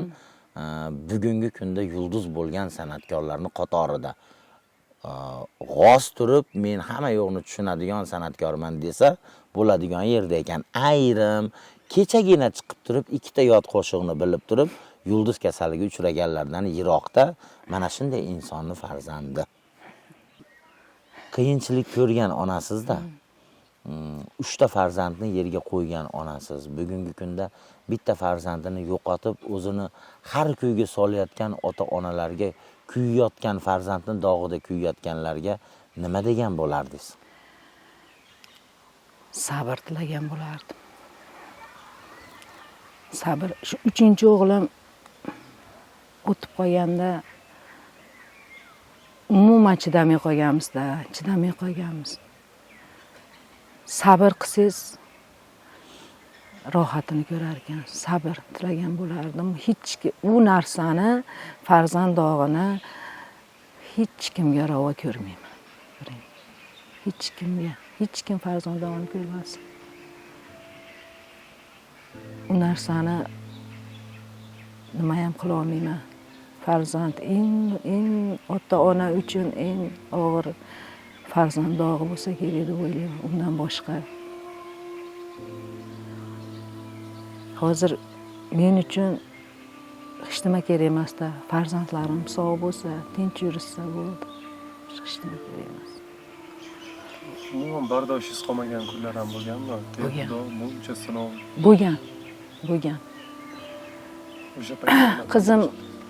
bugungi kunda yulduz bo'lgan san'atkorlarning qatorida g'oz turib men hamma yo'qni tushunadigan san'atkorman desa bo'ladigan yerda ekan. Ayrim kechagina chiqib turib ikkita yod qo'shig'ini bilib turib yulduz kasaliga uchraganlardan yiroqda mana shunday insonni farzandi. Qiyinchilik ko'rgan onasizda. 3 ta farzandni yerga qo'ygan onasiz. Bugungi kunda bitta farzandini yo'qotib, o'zini har kuyga solayotgan ota-onalarga, kuyayotgan farzandni dog'ida kuyayotganlarga nima degan bo'lardingiz? Sabr tilagan bo'lardim. Sabr. Shu 3-o'g'lim o'tib qolganda umuman chidamay qolganmiz-da, chidamay qolganmiz. Sabr qilsangiz rohatini ko'rar ekan. Sabr tilagan bo'lardim. Hech kim u narsani, farzand dog'ini hech kimga ravo ko'rmayman. Hech kimga, hech kim farzand dog'ini ko'rmasin. U narsani nima ham qila olmayman. Farzand eng ota-ona uchun eng og'ir farzand dog'i bo'lsa kerak deb o'ylayman. Undan boshqa hozir men uchun hech nima kerak emasda. Farzandlarim sog' bo'lsa, tinch yurishsa bo'ldi. Hech nima kerak emas. Umuman bardoshingiz qolmagan kunlar ham bo'lganmi? Bo'lgan. Buncha sinov bo'lgan, bo'lgan. O'sha paytda qizim,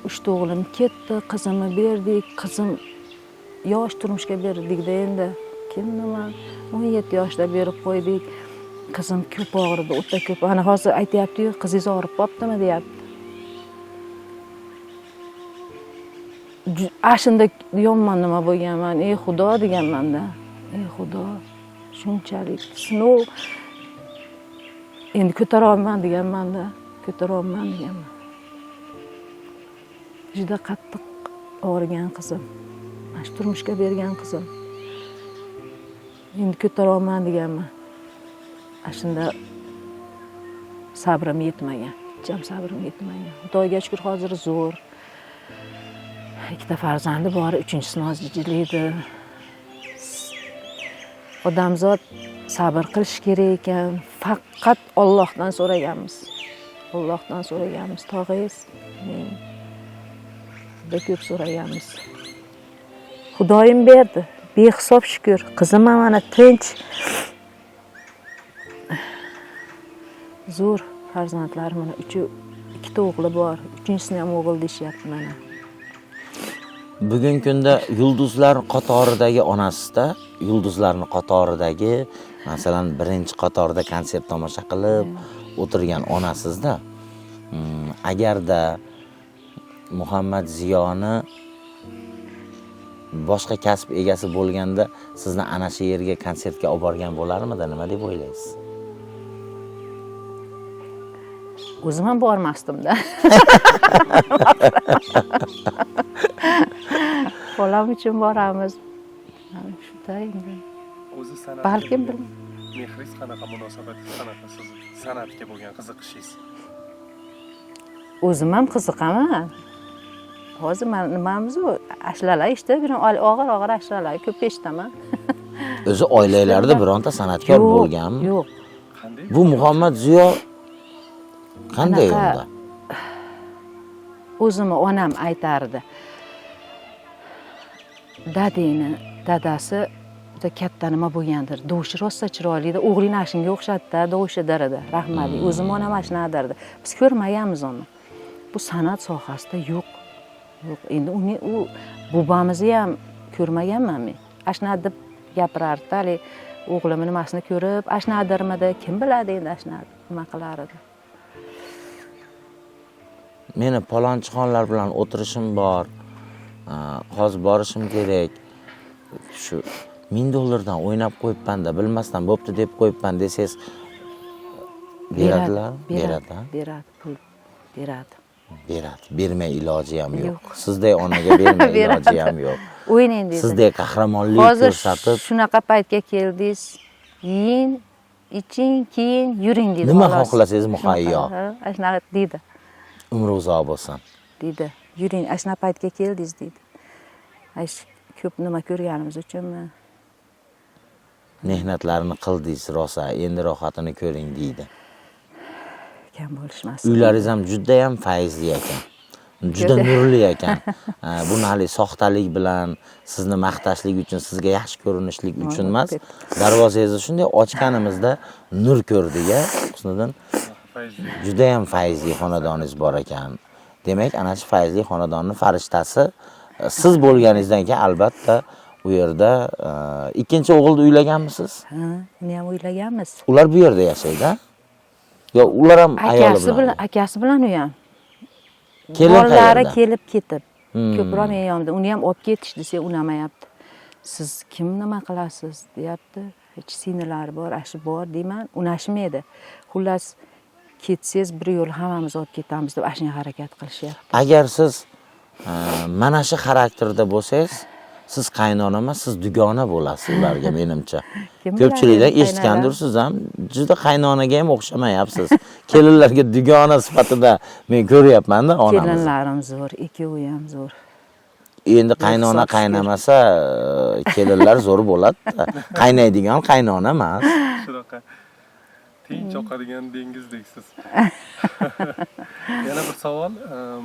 3 ta o'g'lim ketdi, qizimni berdik, qizim yosh turmushga berdikda endi kim nima 17 yoshda berib qo'ydik. Qizim ko'p og'ridi, o'ta ko'p. Ana hozir aytayapti-yu, qizingiz og'rib qoptimi deyapti. Ashunda yomon nima bo'lganman, ey Xudo deganman-da. Ey Xudo, shunchalik sinov endi ko'tara olman deganman-da, ko'tara olman deganman. Juda qattiq og'rigan qizim. Mana shu turmushga bergan qizim. Endi ko'tara olman deganman. Shunda sabrim yetmagan. Hech ham sabrim yetmagan. Xudoga shukr hozir zo'r. 2 ta farzandi bor, 3-chisini hozir jilaydi. Odamzod sabr qilish kerak ekan. Faqat Allohdan so'raganmiz. Allohdan so'raganmiz, tog'ingiz, men juda ko'p so'raganmiz. Xudoyim berdi. Behisob shukr. Qizim ham mana tinch. Zo'r farzandlar mana 2 ta o'g'li bor. 3-chisini ham o'g'il deyishyapti mana. Bugungi kunda yulduzlar qatoridagi onasida, yulduzlarning qatoridagi, masalan, birinchi qatorda konsert tomosha qilib o'tirgan onasizda, agarda Muhammad Ziyoni Boshqa kasb egasi bo'lganda sizni ana shu yerga konsertga olib borgan bo'larmidi? Nima deb o'ylaysiz? O'zim ham bormasdim-da. Bolam uchun boramiz. Shuda endi. O'zi san'atga Balkim mehringiz qanaqa, munosabatingiz qanaqa siz san'atga bo'lgan qiziqishingiz? O'zim ham qiziqaman. Hozir men nimamiz u? Ashulalar eshitib, og'ir-og'ir ashulalar ko'p eshitaman. O'zi oilalarda bironta san'atkor bo'lganmi? Yo'q. Bu Muhammad Ziyo qanday unda? O'zimni onam aytardi. Dadingni dadasi juda katta nima bo'lgandir. Dovushi rosa chiroyli edi. O'g'ling ana shunga o'xshatdi, dovushi derdi. Rahmatli. O'zim onam ana shuni derdi. Biz ko'rmaganmiz uni. Bu san'at sohasida yo'q. Yo'q, endi uni u bobamizni ham ko'rmaganman men. Ashna deb gapirardi, hali o'g'limni nimasini ko'rib, ashnadirmidi, kim biladi endi ashna nima qilar edi. Meni palonchixonlar bilan o'tirishim bor. Hozir borishim kerak. Shu $1000 dan o'ynab qo'yibman-da, bilmasdan bo'pti deb qo'yibman desangiz beradilar? Beradi. Beradi, pul beradi. Beradi. Bermay iloji ham yo'q. Sizday onaga bermay iloji ham yo'q. O'ynang deydi. Sizday qahramonlik ko'rsatib, shunaqa paytga keldingiz, yeying, iching, keyin yuring deydi. Nima xohlasangiz muhayyo. Shunaqa deydi. Umri uzoq bo'lsin. Deydi. Yuring, ana paytga keldingiz deydi. Ay ko'p nima ko'rganimiz uchunmi? Mehnatlarini qildingiz rosa, endi rohatini ko'ring deydi. Kam bo'lishmasin. Uylaringiz ham juda ham fayzli ekan. Juda nurli ekan. Buni hali soxtalik bilan sizni maqtashlik uchun, sizga yaxshi ko'rinishlik uchun emas. Darvozangizni shunday ochganimizda nur ko'rdik-a, Husniddin. Juda ham fayzli xonadoningiz bor ekan. Demak, ana shu fayzli xonadonning farishtasi siz bo'lganingizdan keyin albatta u yerda ikkinchi o'g'ilni uylaganmisiz? Ha, uni ham uylaganmiz. Ular bu yerda yashaydi-a? Yo, ular ham ayoli bilan. Akasi bilan u ham. Bolalari kelib ketib. Ko'proq men yonimda. Uni ham olib ketish desa unamayapti. Siz kim nima qilasiz deyapti. Hech singlari bor, ashi bor deyman, unashmaydi. Xullas ketsangiz bir yo'l hammamiz olib ketamiz deb ashunga harakat qilishyapti. Agar siz mana shu xarakterda bo'lsangiz, siz qaynona emas, siz dugona bo'lasiz ularga menimcha. Ko'pchilikdan eshitgandirsiz ham, juda qaynonaga ham o'xshamayapsiz. Kelinlarga dugona sifatida men ko'ryapman-da onamizni. Kelinlarim zo'r, ikkovi ham zo'r. Endi qaynona qaynamasa, kelinlar zo'r bo'ladi-da. Qaynaydigan qaynona emas. Shunaqa tinch oqadigan dengizdek-siz. Yana bir savol,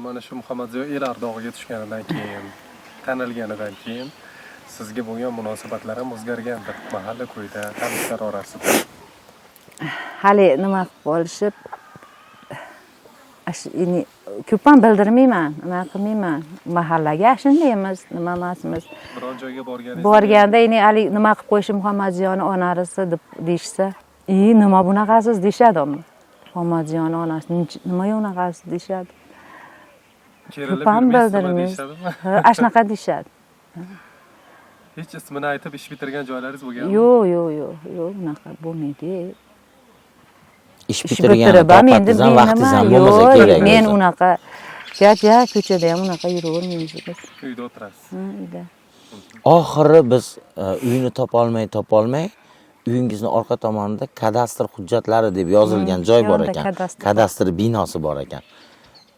mana shu Muhammad Ziyo el ardog'iga tushganidan keyin, tanilganidan keyin sizga bo'lgan munosabatlar ham o'zgargandir mahalla ko'yda, tanishlar orasida. Hali nima qilib olishib, ko'p ham bildirmayman, nima qilmayman. Mahallaga shundaymiz, nima emasmiz. Biron joyga borganda endi hali nima qilib qo'yishi Muhammad Ziyoni onarisi deb deyishsa, nima bunaqasiz deyishadi. Muhammad Ziyoni onasi nima unaqasiz deyishadi. Kerilib yurmaysizmi deyishadimi? Ha, shunaqa deyishadi. Hech ismini aytib ish bitirgan joylaringiz bo'lganmi? Yo'q, yo'q, yo'q, yo'q, unaqa bo'lmaydi. Ish bitirgan toqatingiz ham, vaqtingiz ham bo'lmasa kerak. Men unaqa ja ko'chada ham unaqa yuravermaymiz biz. Uyda o'tirasiz. Ha, uyda. Oxiri biz uyni topolmay uyingizni orqa tomonida kadastr hujjatlari deb yozilgan joy bor ekan. Kadastr binosi bor ekan.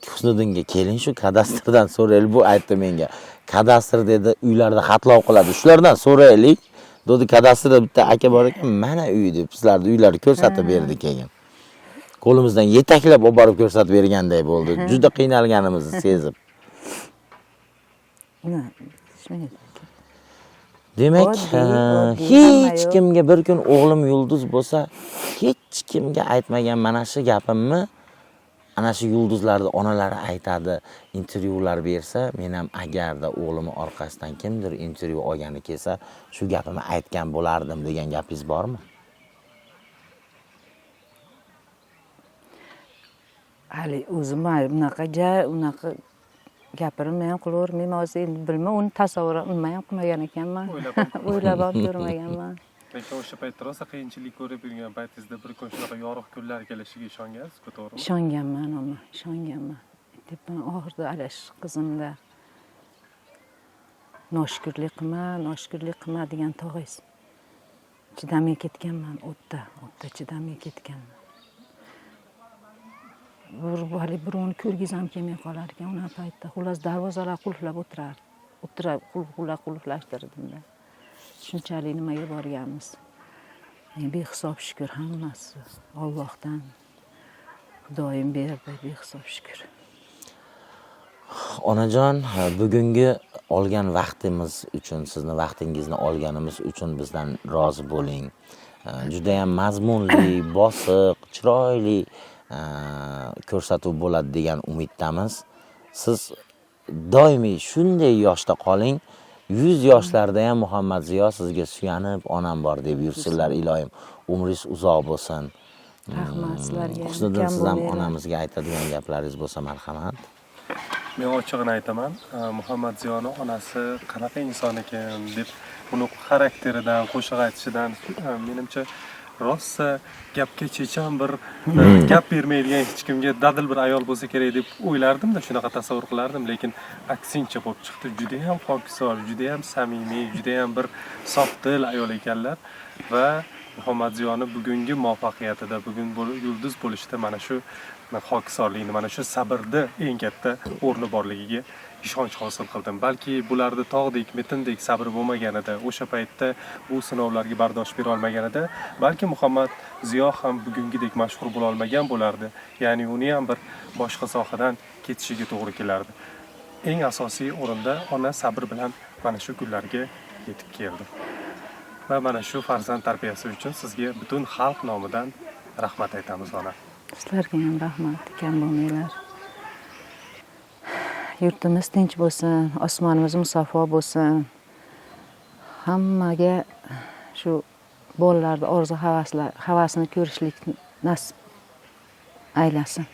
Husniddinga keling shu kadastrdan so'raylik, bu aytdi menga. Kadastr dedi, uylarda xatlov qiladi. Shulardan so'raylik. Dedi kadastrda bitta aka bor ekan, mana uy deb sizlarni uylarni ko'rsatib berdi keyin. Qo'limizdan yetaklab olib borib ko'rsatib berganday bo'ldi. Juda qiynalganimizni sezib. Demak, hech kimga bir kun o'g'lim yulduz bo'lsa, hech kimga aytmagan mana shu gapimni ana shu yulduzlarni onalari aytadi, intervyular bersa, men ham agarda o'g'limni orqasidan kimdir intervyu olgani kelsa, shu gapimni aytgan bo'lardim degan gapingiz bormi? Hali o'zim unaqa unaqa Gapirmay ham qilavermayman hozir, endi bilma, uni tasavvur nima ham qilmagan ekanman. O'ylab ham ko'rmaganman. Lekin o'sha paytda rosa qiyinchilik ko'rib yurgan paytingizda bir kun shunaqa yorug' kunlar kelishiga ishongansiz-ku, to'g'rimi? Ishonganman, ammo ishonganman. Aytyapman, oxirida alash qizimda noshukurlik qilma, noshukurlik qilma degan tog'angiz. Chidamay ketganman, o'tda chidamay ketganman. Bir hali birovni ko'rgiz ham kelmay qolar ekan o'sha paytda. Xullas, darvozalar qulflab o'tirardi. O'tirib, qulflashtirdimda. Shunchalik nimaga borganmiz. Behisob shukur hammasi Allohdan. Xudoyim berdi, behisob shukur. Onajon, bugungi olgan vaqtimiz uchun, sizni vaqtingizni olganimiz uchun bizdan rozi bo'ling. Juda ham mazmunli, bosiq, chiroyli ko'rsatuv bo'ladi degan umiddamiz. Siz doimiy shunday yoshda qoling. 100 yoshlarda ham Muhammad Ziyo sizga suyanib, onam bor deb yursinlar iloyim. Umringiz uzoq bo'lsin. Rahmat sizlarga. Husniddin, siz ham onamizga aytadigan gaplaringiz bo'lsa marhamat. Men ochig'ini aytaman, Muhammad Ziyoni onasi qanaqa inson ekan deb uni xarakteridan, qo'shiq aytishidan menimcha rosa gapga chechan bir gap bermaydigan, hech kimga dadil bir ayol bo'lsa kerak deb o'ylardim-da, shunaqa tasavvur qilardim, lekin aksincha bo'lib chiqdi. Juda ham pokisor, juda ham samimiy, juda ham bir sofdil ayol ekanlar va Muhammad Ziyoni bugungi muvaffaqiyatida, bugun yulduz bo'lishida mana shu xokisorlikni, mana shu sabrni eng katta o'rni borligiga ishonch hosil qildim. Balki bularda tog'dek, metindek sabri bo'lmaganida, o'sha paytda bu sinovlarga bardosh bera olmaganida, balki Muhammad Ziyo ham bugungidek mashhur bo'la olmagan bo'lardi. Ya'ni uni ham bir boshqa sohadan ketishiga to'g'ri kelardi. Eng asosiy o'rinda ona sabr bilan mana shu kunlarga yetib keldi. Va mana shu farzand tarbiyasi uchun sizga butun xalq nomidan rahmat aytamiz, ona. Sizlarga ham rahmat, kam bo'lmanglar. Yurtimiz tinch bo'lsin, osmonimiz musaffo bo'lsin. Hammaga shu bolalarni orzu havasini ko'rishlik nasib aylasin.